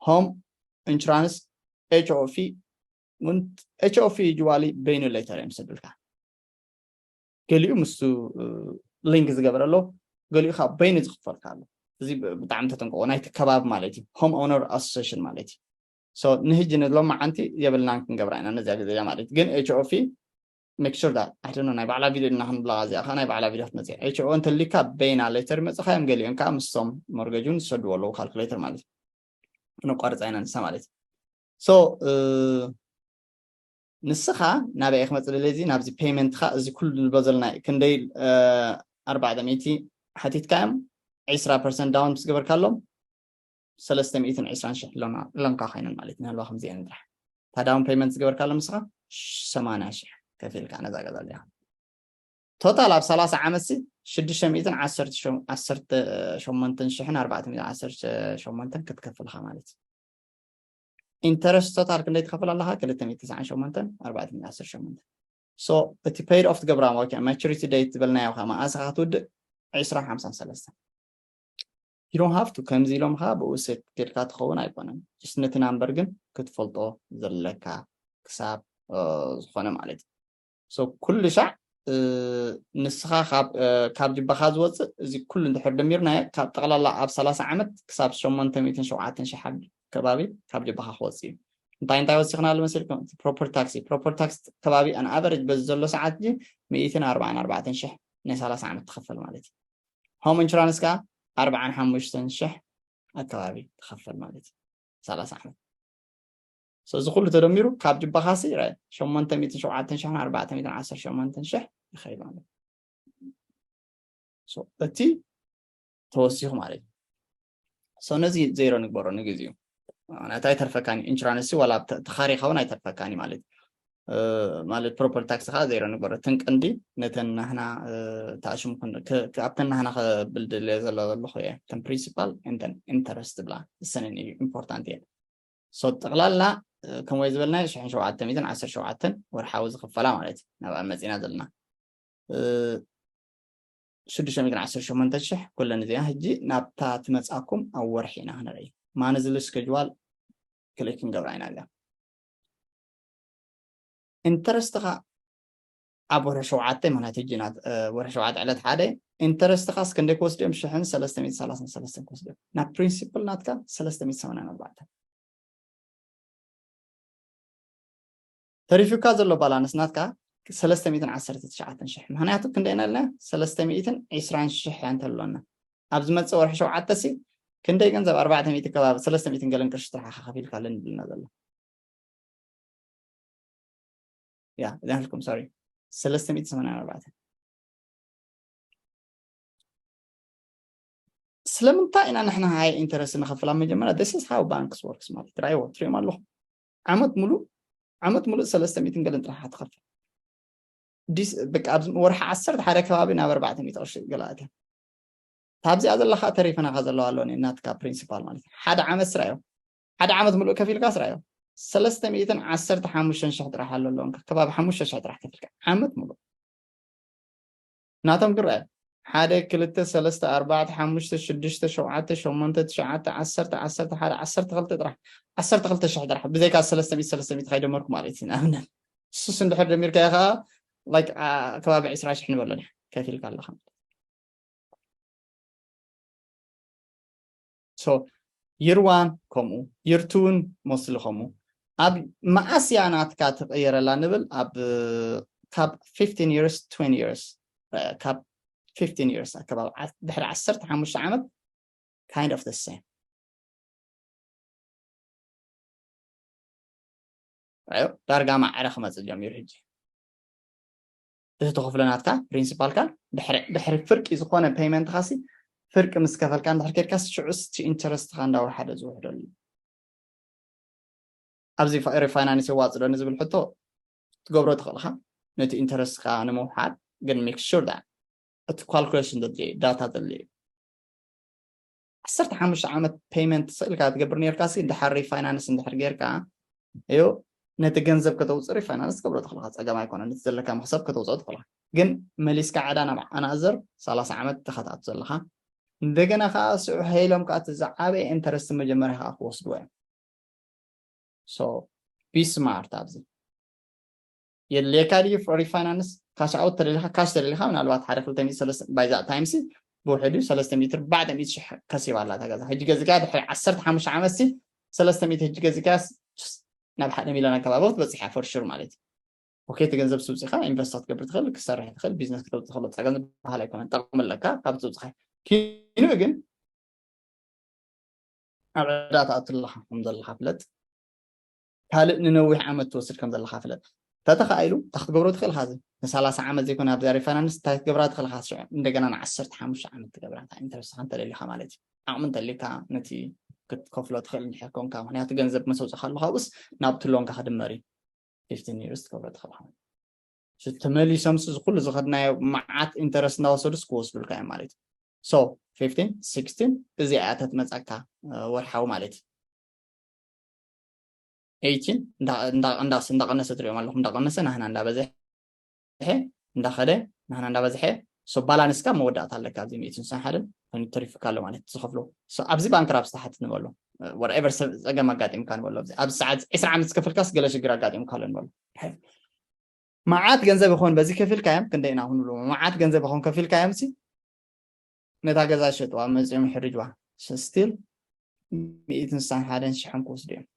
home insurance H O F እውን H O F usually በይኑ later እዮም ዝሰዱልካ። ገሊኡ ምስቱ link ዝገበረ ኣሎ፣ ገሊኡ ካብ በይኑ ዝኽፈልካ ኣሎ። እዚ ብጣዕሚ ተጠንቀቆ ናይቲ ከባቢ ማለት እዩ፣ home owner association ማለት እዩ። So ንህጂ ንሎማዓንቲ የብልናን ክንገብራ ኢና ነዚኣ ግዜ ማለት እዩ። ግን H O F make sure that I don't know ናይ ባዕላ ቪድዮ እና ክንብላ እዚኣ ከ ናይ ባዕላ ቪድዮ ክትመፅእ H O እንተሊካ በይና later ይመፅኻ እዮም። ገሊኦም ከዓ ምስቶም mortgage እውን ዝሰድዎ ኣለዉ calculator ማለት እዩ። ነቋርፃ ኢና ንሳ ማለት እዩ። So ንስኻ ናበይ ክመፅእ ደለዚ ናብዚ payment ኻ እዚ ኩሉ ንልቦ ዘለና ክንደይ ኣርባዕተ ሚእቲ ሓቲትካ እዮም ዕስራ percent down ምስ ገበርካሎም ሰለስተ ሚእትን ዕስራን ሽሕ ሎንካ ኮይነን ማለት ንህልዋ ከምዚአን ጥራሕ እታ down payment ዝገበርካሎም ንስኻ ሰማንያ ሽሕ ከፊልካ ነዛ ገዛ እዚኣ ቶታል ኣብ ሰላሳ ዓመት ሲ ሽዱሽተ ሚእትን ዓሰርተ ሸሞንተን ሽሕን ኣርባዕተ ሚእትን ዓሰርተ ሸሞንተን ክትከፍልካ ማለት እዩ። ኢንተረስት ቶታል ክንደይ ትኸፍል ኣለካ? ክልተ ሚእትን ተስዓን ሸሞንተን ኣርባዕተ ሚእትን ዓሰርተ ሸሞንተን። So እቲ paid off ትገብራ ማቸሪቲ ዴት ዝበልናዮ ከ መዓስ ኢኻ ክትውድእ? ዕስራ ሓምሳን ሰለስተን። You don't have to ከምዚ ኢሎም ከ ብኡ ሴት ጌርካ ትኸውን ኣይኮነን። ጅስት ነቲ ናምበር ግን ክትፈልጦ ዘለካ ክሳብ ዝኾነ ማለት እዩ። So ኩሉ ሻዕ ንስኻ ካብ ጅባኻ ዝወፅእ እዚ ኩሉ እንድሕር ደሚርናዮ ካብ ጠቕላላ ኣብ ሰላሳ ዓመት ክሳብ ሸሞንተ ሚእትን ሸውዓተን ሺሕ ከባቢ ካብ ጅባኻ ክወፅእ እዩ። እንታይ እንታይ ወሲኽናሉ መሲልኩም? ፕሮፐርቲ ታክሲ ፕሮፐርቲ ታክሲ ከባቢ ኣን ኣቨሬጅ በዚ ዘሎ ሰዓት እዚ ሚእትን ኣርባዓን ኣርባዕተን ሺሕ ናይ ሰላሳ ዓመት ትኸፈል ማለት እዩ። ሆም ኢንሹራንስ ከዓ ኣርባዓን ሓሙሽተን ሺሕ ኣከባቢ ትኸፈል ማለት እዩ። ሰላሳ ዓመት። So እዚ ኩሉ ተደሚሩ ካብ ጅባኻሲ ራይ ሸሞንተ ሚእትን ሸውዓተን ሺሕን ኣርባዕተ ሚእትን ዓሰርተ ሸሞንተን ሺሕ ይኸይድ ማለት እዩ። So እቲ ተወሲኹ ማለት እዩ። So ነዚ ዜሮ ንግበሮ ንግዚኡ። ምክንያቱ ኣይተርፈካኒ ኢንሹራንስ ዋላ ተኻሪኻ እውን ኣይተርፈካኒ ማለት እዩ። ማለት ፕሮፐርቲ ታክስ ከዓ ዜሮ ንግበሮ። እተን ቀንዲ ነተን ናህና ተኣሽሙ ኣብተን ናህና ከብል ድልየ ዘሎ ዘለኹ እየ። እተን ፕሪንሲፓል እንተን ኢንተረስት ብላ እሰንን እዩ ኢምፖርታንት እየን። So ጠቕላላ ከምወይ ዝበልና ሽሕን ሸውዓተ ሚእትን ዓሰርተ ሸውዓተን ወርሓዊ ዝኽፈላ ማለት እዩ። ናብኣ መፂና ዘለና ሽዱሽተ ሚእትን ዓሰርተ ሸሞንተ ሺሕ ኩለን እዚኣ ሕጂ ናብታ ትመፃኩም ኣብ ወርሒ ኢና ክንርኢ። ማንዝሊ ስኬጅዋል ክሊክ ክንገብራ ኢና እዚኣ። ኢንተረስትኻ ኣብ ወርሒ ሸውዓተ ማለት ሕጂ ናት ወርሒ ሸውዓተ ዕለት ሓደ ኢንተረስትኻ እስከ ክንደይ ክወስድዮም? ሽሕን ሰለስተ ሚእትን ሰላሳን ሰለስተን ክወስድዮም። ናብ ፕሪንሲፕል ናትካ ሰለስተ ሚእትን ሰማንያን ኣርባዕተን ተሪፉካ ዘሎ ባላንስ ናትካ ሰለስተ ሚእትን ዓሰርተ ትሽዓተን ሺሕ። ምክንያቱ ክንደይ ኢና ኢልና? ሰለስተ ሚእትን ዕስራን ሺሕ እንተሎና ኣብ ዝመፅእ ወርሒ ሸውዓተ ሲ ክንደይ ገንዘብ ኣርባዕተ ሚእቲ ከባቢ ሰለስተ ሚእትን ገለን ቅርሺ ጥራሕ ከፊልካ ኣለኒ ብልና ዘሎ ያ እዚኣልኩም ሶሪ ሰለስተ ሚእቲ ሰማንያን ኣርባዕተ ስለምንታይ ኢና ንሕና ሃይ ኢንተረስት ንኸፍል ኣብ መጀመርያ this is how banks works ማለት ራይዎ ትሪኦም ኣለኹም ዓመት ሙሉእ ዓመት ሙሉእ ሰለስተ ሚእትን ገለን ጥራሕ ትኸፍል ዲስ በቃ ኣብዚ ወርሒ ዓሰርተ ሓደ ከባቢ ናብ ኣርባዕተ ሚእቲ ቅርሺ ገለ ኣትያ ካብዚኣ ዘለካ ተሪፈናካ ዘለዋ ኣሎ ናትካ ፕሪንሲፓል ማለት ሓደ ዓመት ስራዮ ሓደ ዓመት ሙሉእ ከፊልካ ስራዮ ሰለስተ ሚእትን ዓሰርተ ሓሙሽተን ሽሕ ጥራሕ ኣሎ ኣለውን ከባቢ ሓሙሽተ ሽሕ ጥራሕ ከፊልካ ዓመት ሙሉእ ናቶም ግን ረኣዩ ሓደ ክልተ ሰለስተ ኣርባዕተ ሓሙሽተ ሽዱሽተ ሸውዓተ ሸሞንተ ትሽዓተ ዓሰርተ ዓሰርተ ሓደ ዓሰርተ ክልተ ጥራሕ ዓሰርተ ክልተ ሽሕ ጥራሕ ብዘይካ ሰለስተ ሚእቲ ሰለስተ ሚእቲ ከይደመርኩ ማለት እዩ ንኣብነት ንሱስ እንድሕር ደሚርካዮ ከዓ like ከባቢ ዕስራ ሽሕ ንበሎ ከፊልካ ኣለካ so year one ከምኡ year two ን mostly ከምኡ ኣብ መዓስ እያ ናትካ ትቕየረላ ንብል ኣብ ካብ fifteen years twenty years ካብ fifteen years ኣከባቢ ድሕሪ ዓሰርተ ሓሙሽተ ዓመት kind of the same ዳርጋ ማዕረ ክመፅእ ጀሚሩ ሕጂ እቲ ተኸፍሎ ናትካ ፕሪንሲፓልካ ድሕሪ ፍርቂ ዝኾነ ፔይመንትኻ ሲ ፍርቂ ምስ ከፈልካ እንድሕር ኬድካ ሽዑ ሲ ኢንተረስትኻ እንዳወሓደ ዝውሕደሉ ኣብዚ ሪፋይናንስ የዋፅዶ ንዝብል ሕቶ ትገብሮ ትኽእልካ ነቲ ኢንተረስትካ ንምውሓድ ግን make sure that እቲ ካልኩሌሽን ዘድልየ ዳታ ዘድልየ ዓሰርተ ሓሙሽተ ዓመት ፔይመንት ስእልካ ትገብር ነርካ ሲ ድሓር ሪፋይናንስ እንድሕር ጌርካ እዩ ነቲ ገንዘብ ከተውፅእ ሪፋይናንስ ትገብሮ ትኽእልካ ፀገም ኣይኮነ ነቲ ዘለካ መክሰብ ከተውፅኦ ትኽእልካ ግን መሊስካ ዕዳ ናብ ኣናዘር ሰላሳ ዓመት ተኸታቱ ዘለካ እንደገና ከዓ ስዑ ሀይሎም ከዓ እቲ ዝዓበየ ኢንተረስት መጀመርያ ከዓ ክወስድዎ እዮም so be smart ኣብዚ የድልየካ ድዩ ሪፋይናንስ ካሽ ኣውት ተደሊካ ካሽ ተደሊካ ምናልባት ሓደ ክልተ ሚእቲ ሰለስተ by that time ሲ ብውሕዱ ሰለስተ ሚእቲ ኣርባዕተ ሚእቲ ሽሕ ከሲባ ኣላ እታ ገዛ ሕጂ ገዚካ ድሕሪ ዓሰርተ ሓሙሽተ ዓመት ሲ ሰለስተ ሚእቲ ሕጂ ገዚካ ናብ ሓደ ሚልዮን ኣከባቢ ክትበፅሕ እያ for sure ማለት እዩ okay እቲ ገንዘብ ስውፅኻ ኢንቨስት ክትገብር ትኽእል ክሰርሕ ትኽእል ቢዝነስ ክተውፅእ ትኽእል ፀገም ዝበሃል ኣይኮነን ጠቕሚ ኣለካ ካብ ትውፅኻ ኪኑ ግን ኣብ ዕዳ ትኣቱ ኣለኻ ከም ዘለኻ ፍለጥ ካልእ ንነዊሕ ዓመት ትወስድ ከም ዘለኻ ፍለጥ ተተኻኢሉ እንታይ ክትገብሮ ትኽእል ኻዚ ንሰላሳ ዓመት ዘይኮነ ኣብዛ ሪፋይናንስ እንታይ ክትገብራ ትኽእል ኻ ሽዑ እንደገና ንዓሰርተ ሓሙሽተ ዓመት ትገብራ እንታይ ኢንተረስትኻ እንተደሊኻ ማለት እዩ ዓቕሚ እንተሊካ ነቲ ክትከፍሎ ትኽእል እንድሕር ኮንካ ምክንያቱ ገንዘብ መሰውፅኻ ኣሎ ካብኡስ ናብቲ ሎንካ ክድመር እዩ fifteen years ትገብሮ ትኽእል ኻ ተመሊሶምስ ዝኩሉ ዝኸድናዮ መዓት ኢንተረስት እናወሰዱስ ክወስዱልካ እዮም ማለት እዩ። So fifteen sixteen እዚኣ እያ ተትመጻካ ወርሓዊ ማለት እዩ። Eighteen እንዳቀነሰ ትሪኦም ኣለኹም፣ እንዳቀነሰ ናህና እንዳበዝሐ እንዳኸደ ናህና እንዳበዝሐ። So ባላንስካ መወዳእታ ኣለካ ኣብዚ ሚእትን ሓደን ኮይኑ ተሪፍካ ኣሎ ማለት ዝኸፍሎ። So ኣብዚ ባንክራፕስ ትሓትት ንበሎ፣ whatever ጸገም ኣጋጢምካ ንበሎ፣ ኣብዚ ሰዓት ዕስራ ዓመት ዝከፈልካስ ገለ ሽግር ኣጋጢምካ ኣሎ ንበሎ። መዓት ገንዘብ ይኾን በዚ ከፊልካዮም ክንደይ ኢና ክንብሎ፣ መዓት ገንዘብ ይኾን ከፊልካዮም ሲ ነታ ገዛ ሸጥዋ መፂኦም ይሕርጅዋ። ስቲል ሚእትን ስሳን ሓደን ሽሕን ክወስዱ እዮም።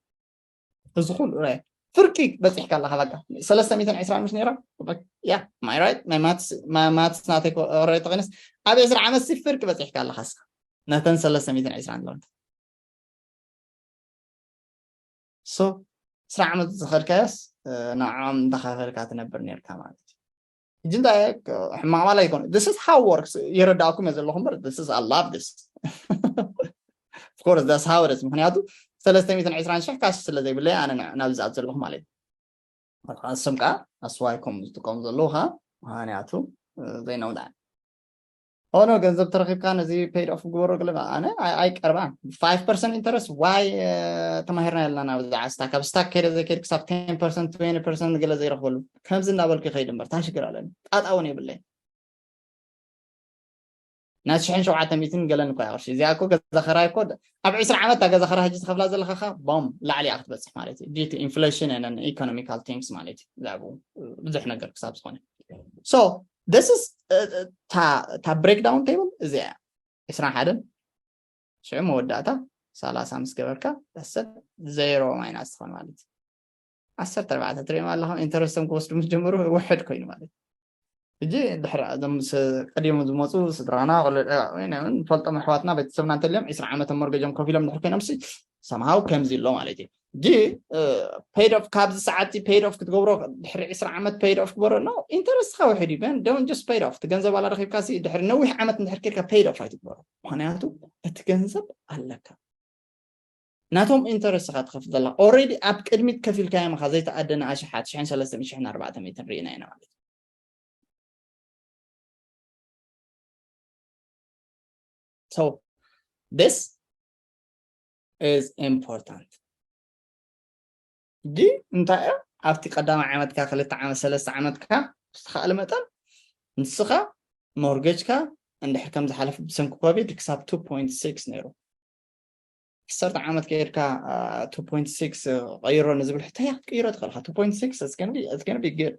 እዚ ኩሉ ረ ፍርቂ በፂሕካ ኣለካ። በቃ ሰለስተ ሚእትን ዕስራን ምሽ ነይራ። ያ ማይ ራይት ማይ ማትስ ማይ ማትስ ናተይ ኮረይ ተቀነስ ኣብ ዕስራ ዓመት ሲ ፍርቂ በፂሕካ ኣለካ። እስካ ነተን ሰለስተ ሚእትን ዕስራን ኣለካ። So ዕስራ ዓመት ዝኸድካዮስ ንዕኦም እንዳኸፈልካ ትነብር ነርካ ማለት እዩ። ሕጂ እንታይ ሕማቕ ማላ ይኮነ። This is how works። ይረዳእኩም እየ ዘለኹ እምበር this is I love this. Of course that's how it is። ምክንያቱ ሰለስተ ሚእትን ዕስራን ሽሕ ካሽ ስለ ዘይብለይ ኣነ ናብ ዝኣት ዘለኹ ማለት እዩ። እሶም ከዓ ኣስዋይኮም ዝጥቀሙ ዘለዉ ከዓ ምክንያቱ ዘይነውዳ ኦኖ ገንዘብ ተረኪብካ ነዚ paid off ግበሮ ገለ ኣነ ኣይቀርባን። Five percent interest ዋይ ተማሂርና የለና ናብ ዝዓስታ ካብ ስታክ ከይደ ዘይከይድ ክሳብ ten percent twenty percent ገለ ዘይረክበሉ ከምዚ እናበልኩ ይኸይድ እምበር ታሽግር ኣለኒ ጣጣ እውን የብለይ። ናይ ሽሕን ሸውዓተ ሚእትን ገለን እኮ ያቅርሺ እዚኣ እኮ ገዛ ኸራይ እኮ ኣብ ዕስራ ዓመት እታ ገዛ ኸራይ ሕጂ ትኸፍላ ዘለኻ ቦም ላዕሊ እያ ክትበፅሕ ማለት እዩ። Due to inflation and economical things ማለት እዩ። ብዛዕባኡ ብዙሕ ነገር ክሳብ ዝኾነ so this is እታ breakdown table እዚኣ እያ። ዕስራን ሓደን ሽዑ መወዳእታ ሰላሳ ምስ ገበርካ that's it zero minus ትኾን ማለት እዩ። ዓሰርተ ኣርባዕተ ትሪኦም ኣለኹም ኢንተረስቶም ክወስዱ ምስ ጀመሩ ውሕድ ኮይኑ ማለት እዩ። ሕጂ ድሕሪ እዞም ቀዲሞም ዝመፁ ስድራና ንፈልጦም ኣሕዋትና ቤተሰብና እንተልዮም ዕስራ ዓመት ሞርገጆም ከፊሎም ድሕር ኮይኖም ሲ ሰምሃው ከምዚ ኣሎ ማለት እዩ። ሕጂ paid off ካብዚ ሰዓት paid off ክትገብሮ ድሕሪ ዕስራ ዓመት paid off ክበሮ no ኢንተረስትካ ውሕድ እዩ። Don't just paid off እቲ ገንዘብ ዋላ ረኪብካ ሲ ድሕሪ ነዊሕ ዓመት እንድሕር ኬድካ paid off ኣይትግበሮ። ምክንያቱ እቲ ገንዘብ ኣለካ ናቶም ኢንተረስት ኢኻ ትኸፍል ዘለኻ already ኣብ ቅድሚት ከፊልካዮም ኢኻ ዘይተኣደነ ኣሽሓት ሽሕን ሰለስተ ሚእትን ሽሕን ኣርባዕተ ሚእትን ርኢና ኢና ማለት እዩ። So this is important። ሕጂ እንታይ እዮ ኣብቲ ቀዳማይ ዓመትካ ክልተ ዓመት ሰለስተ ዓመትካ ብዝተኻእለ መጠን ንስኻ ሞርጌጅካ እንድሕር ከም ዝሓለፈ ብሰንኪ ኮቪድ ክሳብ two point six ነይሩ። ዓሰርተ ዓመት ከይድካ two point six ቀይሮ ንዝብል ሕቶ ያ ክትቅይሮ ትኽእልካ two point six it's gonna be good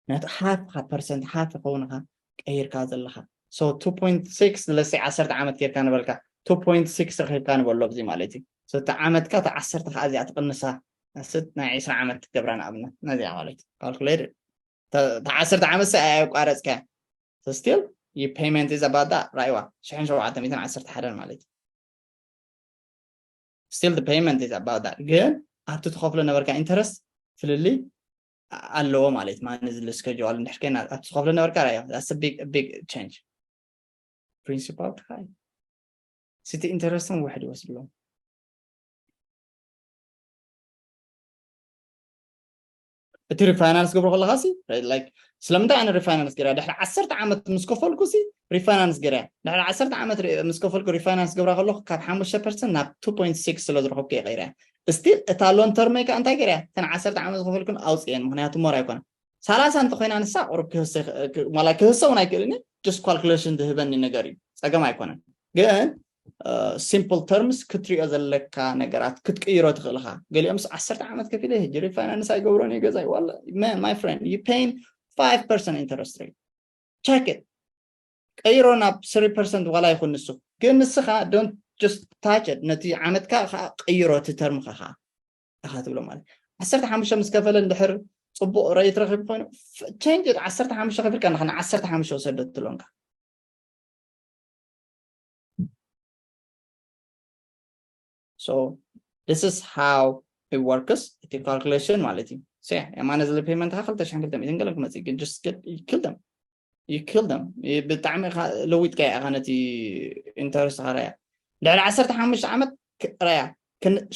ነቲ ሓፍኻ ፐርሰንት ሓፍ ይኸውን ኢኻ ቀይርካ ዘለኻ so two point six let's say ዓሰርተ ዓመት ጌርካ ነበልካ two point six ረኺብካ ንበሎ ኣብዚ ማለት እዩ እቲ ዓመትካ እቲ ዓሰርተ ከዓ እዚኣ ትቕንሳ ስት ናይ ዕስራ ዓመት ትገብራ ንኣብነት ነዚኣ ማለት እዩ calculated እቲ ዓሰርተ ዓመት ሰ ኣየቋረፅካ still you payment is about that ራይዋ ሽሕን ሸውዓተ ሚእትን ዓሰርተ ሓደን ማለት እዩ still the payment is about that ግን ኣብቲ ትኸፍሎ ነበርካ ኢንተረስት ፍልልይ ኣለዎ ማለት ማን ዝል ስከጅዋል እንድሕር ከይና ኣብቲ ትኸፍሎ ነበርካ ራዮ that's a big big change principal ትኻይ ስቲ ኢንተረስትን ውሕድ ይወስድሎም እቲ ሪፋይናንስ ገብሮ ከለካ ሲ like ስለምንታይ ኣነ ሪፋይናንስ ገይራ ድሕሪ ዓሰርተ ዓመት ምስ ከፈልኩ ሲ ሪፋይናንስ ገይራ ድሕሪ ዓሰርተ ዓመት ምስ ከፈልኩ ሪፋይናንስ ገብራ ከለኩ ካብ ሓሙሽተ ፐርሰንት ናብ two point six ስለ ዝረኸብኩ እየ ቀይራ still እታ long term ካ እንታይ ገይራ ተን ዓሰርተ ዓመት ዝኸፈልኩን ኣውፅየን ምክንያቱ more ኣይኮነ ሰላሳ እንተኮይና ንሳ ቁሩብ ክህሰ ዋላ ክህሰ እውን ኣይክእልኒ just calculation ዝህበኒ ነገር እዩ ፀገም ኣይኮነን ግን simple terms ክትሪኦ ዘለካ ነገራት ክትቅይሮ ትኽእልኻ ገሊኦምስ ዓሰርተ ዓመት ከፊለ ሕጂ ሪፋይናንስ ኣይገብሮን እዩ ገዛይ ዋላ my friend you paying five percent interest rate check it ቀይሮ ናብ three percent ዋላ ይኹን ንሱ ግን ንስኻ don't just touch it ነቲ ዓመትካ ከዓ ቀይሮ እቲ ተርምኻ ከዓ ኢኻ ትብሎ ማለት ዓሰርተ ሓሙሽተ ምስ ከፈለ እንድሕር ፅቡቅ ረይት ረኪቡ ኮይኑ change it ዓሰርተ ሓሙሽተ ከፊልካ ንዓሰርተ ሓሙሽተ ወሰዶ ትብሎንካ so this is how it works እቲ calculation ማለት እዩ የማነ ዝለ payment ካ ክልተ ሽሕን ክልተ ሚእትን ገለን ክመፅእ ግን just get you kill them you kill them ብጣዕሚ ለዊጥካ ኢኻ ነቲ ኢንተረስት ካ ራያ ድሕሪ ዓሰርተ ሓሙሽተ ዓመት ራያ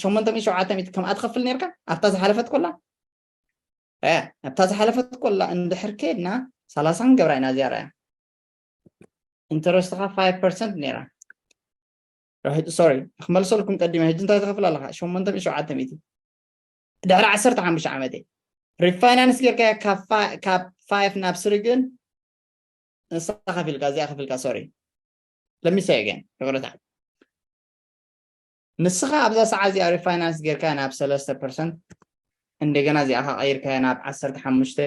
ሸሞንተ ሚእቲ ሸውዓተ ሚእቲ ከምኣ ትኸፍል ነርካ ኣብታ ዝሓለፈት ኮላ ኣብታ ዝሓለፈት ቆላ እንድሕር ከድና ሰላሳ ክንገብራ ኢና። እዚኣ ርኣያ፣ ኢንተረስትኻ ፋይቭ ፐርሰንት ነይራ። ሶሪ፣ ክመልሰልኩም ቀዲመ። ሕጂ እንታይ ትኸፍል ኣለኻ? ሸሞንተ ሚእቲ ሸውዓተ ሚእቲ። ድሕሪ ዓሰርተ ሓሙሽተ ዓመት እየ። ሪፋይናንስ ጌርካ ካብ ፋይቭ ናብ ስሪ ግን ንስኻ ከፊልካ፣ እዚኣ ከፊልካ። ሶሪ፣ ለሚሳ ገን ይቕረታ። ንስኻ ኣብዛ ሰዓት እዚኣ ሪፋይናንስ ጌርካ ናብ ሰለስተ ፐርሰንት፣ እንደገና እዚኣ ቀይርካ ናብ ዓሰርተ ሓሙሽተ፣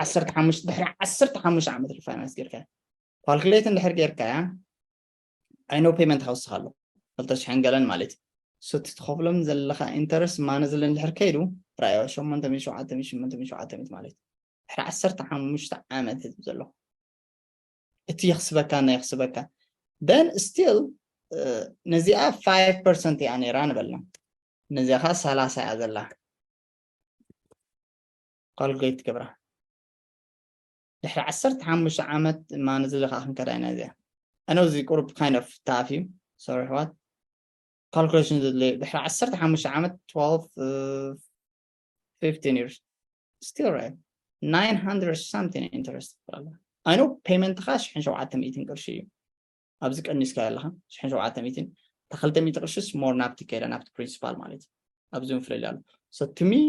ዓሰርተ ሓሙሽተ፣ ድሕሪ ዓሰርተ ሓሙሽተ ዓመት ሪፋይናንስ ጌርካ፣ ካልኩሌት እንድሕር ጌርካ፣ ኣይኖ ፔመንት ሃውስ ኣሎ ክልተ ሽሕን ገለን ማለት እዩ። ሶ እቲ ትኸፍሎም ዘለኻ ኢንተረስት ማነ ዝለ እንድሕር ከይዱ፣ ራእዮ ሸሞንተ ሚእቲ ሸውዓተ ሚእቲ ሸሞንተ ሚእቲ ሸውዓተ ሚእቲ ማለት እዩ። ድሕሪ ዓሰርተ ሓሙሽተ ዓመት ህዝቢ ዘሎ እቲ የኽስበካ እና የኽስበካ። Then still ነዚኣ ፋይቭ ፐርሰንት እያ ነይራ ንበልና፣ ነዚኣ ኸዓ ሰላሳ እያ ዘላ። ካልኩሌት ትገብራ። ድሕሪ ዓሰርተ ሓሙሽተ ዓመት ማነ ዝለ ከዓ ክንከዳ ኢና እዚኣ። ኣነ እዚ ቁሩብ kind of tough እዩ። ሶሪ ኣሕዋት፣ ካልኩሌሽን ዘድለየ። ድሕሪ ዓሰርተ ሓሙሽተ ዓመት፣ twelve fifteen years, still right, nine hundred something interest ትኽፍል ኣላ። ኣይ ኖ ፔመንትኻ ሽሕን ሸውዓተ ሚእትን ቅርሺ እዩ። ኣብዚ ቀኒስካ ኣለኻ ሽሕን ሸውዓተ ሚእትን፣ እታ ክልተ ሚእቲ ቅርሽስ ሞር ናብቲ ከይዳ ናብቲ ፕሪንሲፓል ማለት እዩ። ኣብዚ እውን ፍለልያ ኣሎ። So to me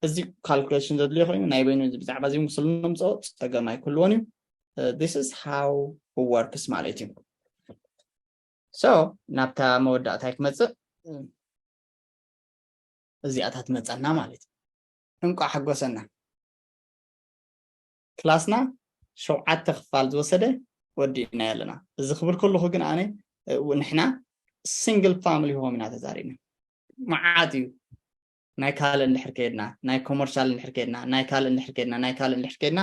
እዚ ካልኩሌሽን ዘድልዮ ኮይኑ ናይ በይኑ ብዛዕባ እዚ ምስሉ ንምፅኦ ፀገም ኣይክህልዎን እዩ። This is how works ማለት እዩ። So ናብታ መወዳእታይ ክመፅእ እዚኣታት መፀና ማለት እዩ። እንቋዕ ሓጎሰና። ክላስና ሸውዓተ ክፋል ዝወሰደ ወዲእና ኣለና። እዚ ክብል ከለኹ ግን ኣነ ንሕና ሲንግል ፋሚሊ ሆም ኢና ተዛሪብና። መዓት እዩ ናይ ካልእ እንድሕር ከድና፣ ናይ ኮመርሻል እንድሕር ከድና፣ ናይ ካልእ እንድሕር ከድና፣ ናይ ካልእ እንድሕር ከድና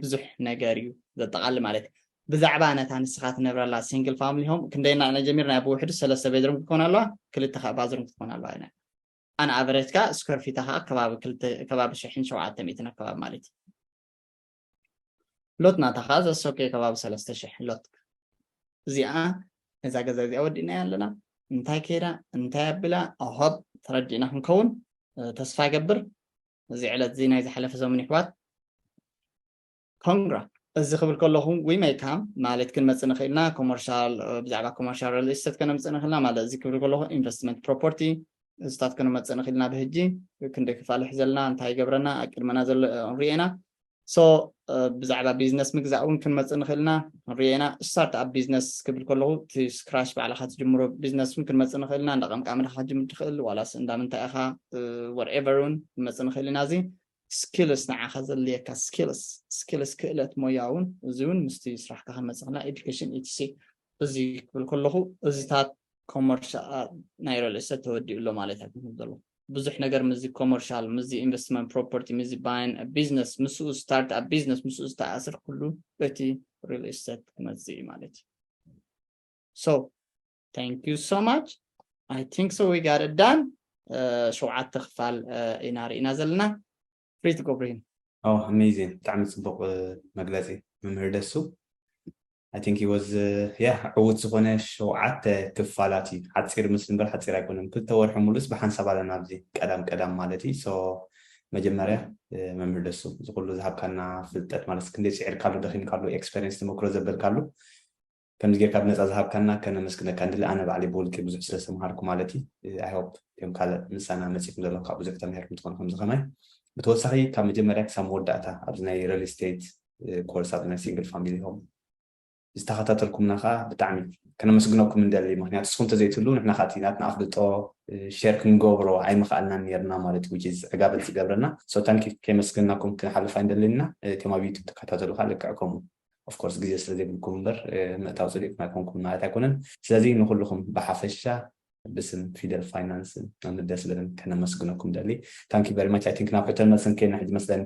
ብዙሕ ነገር እዩ ዘጠቓልል ማለት እዩ። ብዛዕባ ነታ ንስኻ ትነብረላ ሲንግል ፋሚሊ ሆም ክንደይና ጀሚርና? ብውሕዱ ሰለስተ ቤድሩም ክትኮን ኣለዋ፣ ክልተ ከዓ ባዝሩም ክትኮን ኣለዋ። ኣን ኣቨሬጅ ከዓ ስኩዌር ፊታ ከዓ ከባቢ ሽሕን ሸውዓተ ሚእትን ኣከባቢ ማለት እዩ። ሎት ናታ ከዓ ዘሶኬ ከባቢ ሰለስተ ሽሕ ሎት። እዚኣ ነዛ ገዛ እዚኣ ወዲእናያ ኣለና። እንታይ ከይዳ እንታይ ኣቢላ ኣሆብ ተረዲእና ክንከውን ተስፋ ይገብር። እዚ ዕለት እዚ ናይ ዝሓለፈ ሰሙን ይሕዋት ኮንግራ። እዚ ክብል ከለኹ ዊ ሜይ ካም ማለት ክንመፅእ ንኽእልና ኮመርሻል፣ ብዛዕባ ኮመርሻል ሪል ስቴት ከነምፅእ ንኽእልና ማለት እዚ ክብል ከለኹ ኢንቨስትመንት ፕሮፐርቲ እዚታት ከነመፅእ ንኽእልና ብህጂ ክንደይ ክፋልሕ ዘለና እንታይ ይገብረና ኣብ ቅድመና ዘሎ ንሪኤና። So ብዛዕባ ቢዝነስ ምግዛእ እውን ክንመፅእ ንኽእልና ንሪኤና። ስታርት ኣፕ ቢዝነስ ክብል ከለኹ እቲ ስክራሽ ባዕልኻ ትጅምሮ ቢዝነስ እውን ክንመፅእ ንኽእልና እንዳ ቀምቃምልኻ ክትጅምር ትኽእል ዋላስ እንዳ ምንታይ ኢኻ ወርኤቨር እውን ክንመፅእ ንኽእል ኢና። እዚ ስኪልስ ንዓኻ ዘድልየካ ስኪልስ ስኪልስ ክእለት ሞያ እውን እዚ እውን ምስቲ ስራሕካ ክንመፅእ ንኽእልና ኤዱኬሽን ኢቲሲ። እዚ ክብል ከለኹ እዚታት ኮመርሻል ናይ ሪል ስቴት ተወዲኡ ኣሎ ማለት ኣይኮነን ዘሎ። ብዙሕ ነገር ምስዚ ኮመርሻል ምስዚ ኢንቨስትመንት ፕሮፐርቲ ምስዚ ባይን ቢዝነስ ምስኡ ስታርት ኣፕ ቢዝነስ ምስኡ ዝተኣስር ኩሉ በቲ ሪል ስቴት ክመፅእ እዩ ማለት እዩ። So thank you so much. I think so we got it done. ሸውዓተ ክፋል ኢና ርኢና ዘለና። ፍሪ ትገብሩ ይን ኣሜዚን ብጣዕሚ ፅቡቅ መግለፂ መምህር ደሱ። I think was yeah ዕዉት ዝኾነ ሸውዓተ ክፋላት እዩ። ሓፂር ምስል እምበር ሓፂር ኣይኮነን። ክልተ ወርሒ ሙሉስ ብሓንሳብ ኣለና ኣብዚ ቀዳም ቀዳም ማለት እዩ። So መጀመርያ መምህር ደሱ እዚ ኩሉ ዝሃብካና ፍልጠት ማለት ክንደይ ፅዒርካሉ ደኺምካሉ ኤክስፔሪንስ ተመክሮ ዘበልካሉ ከምዚ ጌርካ ብነፃ ዝሃብካና ከነመስግነካ ንደሊ። ኣነ ባዕለይ ብውልቂ ብዙሕ ስለ ዝተምሃርኩ ማለት እዩ። I hope እቶም ካልእ ምሳና መፂኹም ዘለኹም ካብ ብዙሕ ተምሂርኩም ትኾኑ ከምዚ ከማይ። ብተወሳኺ ካብ መጀመርያ ክሳብ መወዳእታ ኣብዚ ናይ ሪል ስቴት ኮርስ ኣብዚ ናይ ሲንግል ፋሚሊ ሆም ዝተኸታተልኩምና ከዓ ብጣዕሚ ከነመስግነኩም እንደሊ። ምክንያቱ ንስኹም ተዘይትህልዉ ንሕና ከዓ እቲ ናትና ኣፍልጦ ሸር ክንገብሮ ኣይምኸኣልናን ነይርና ማለት እዩ። Which is ዕጋበት ዝገብረና። So thank you ከየመስገንናኩም ክንሓልፍ ኣይንደልን ኢና። እቶም ኣብ ዩቱብ ትከታተሉ ከዓ ልክዕ ከምኡ። Of course ግዜ ስለ ዘይብልኩም እምበር ምእታው ፅሊእኩም ኣይኮንኩም ማለት ኣይኮነን። ስለዚ ንኩልኩም ብሓፈሻ ብስም ፊደል ፋይናንስን መምህር ደስለንን ከነመስግነኩም ደሊ። Thank you very much. I think ናብ ሕቶ ንመፅን ከይና ሕጂ መስለኒ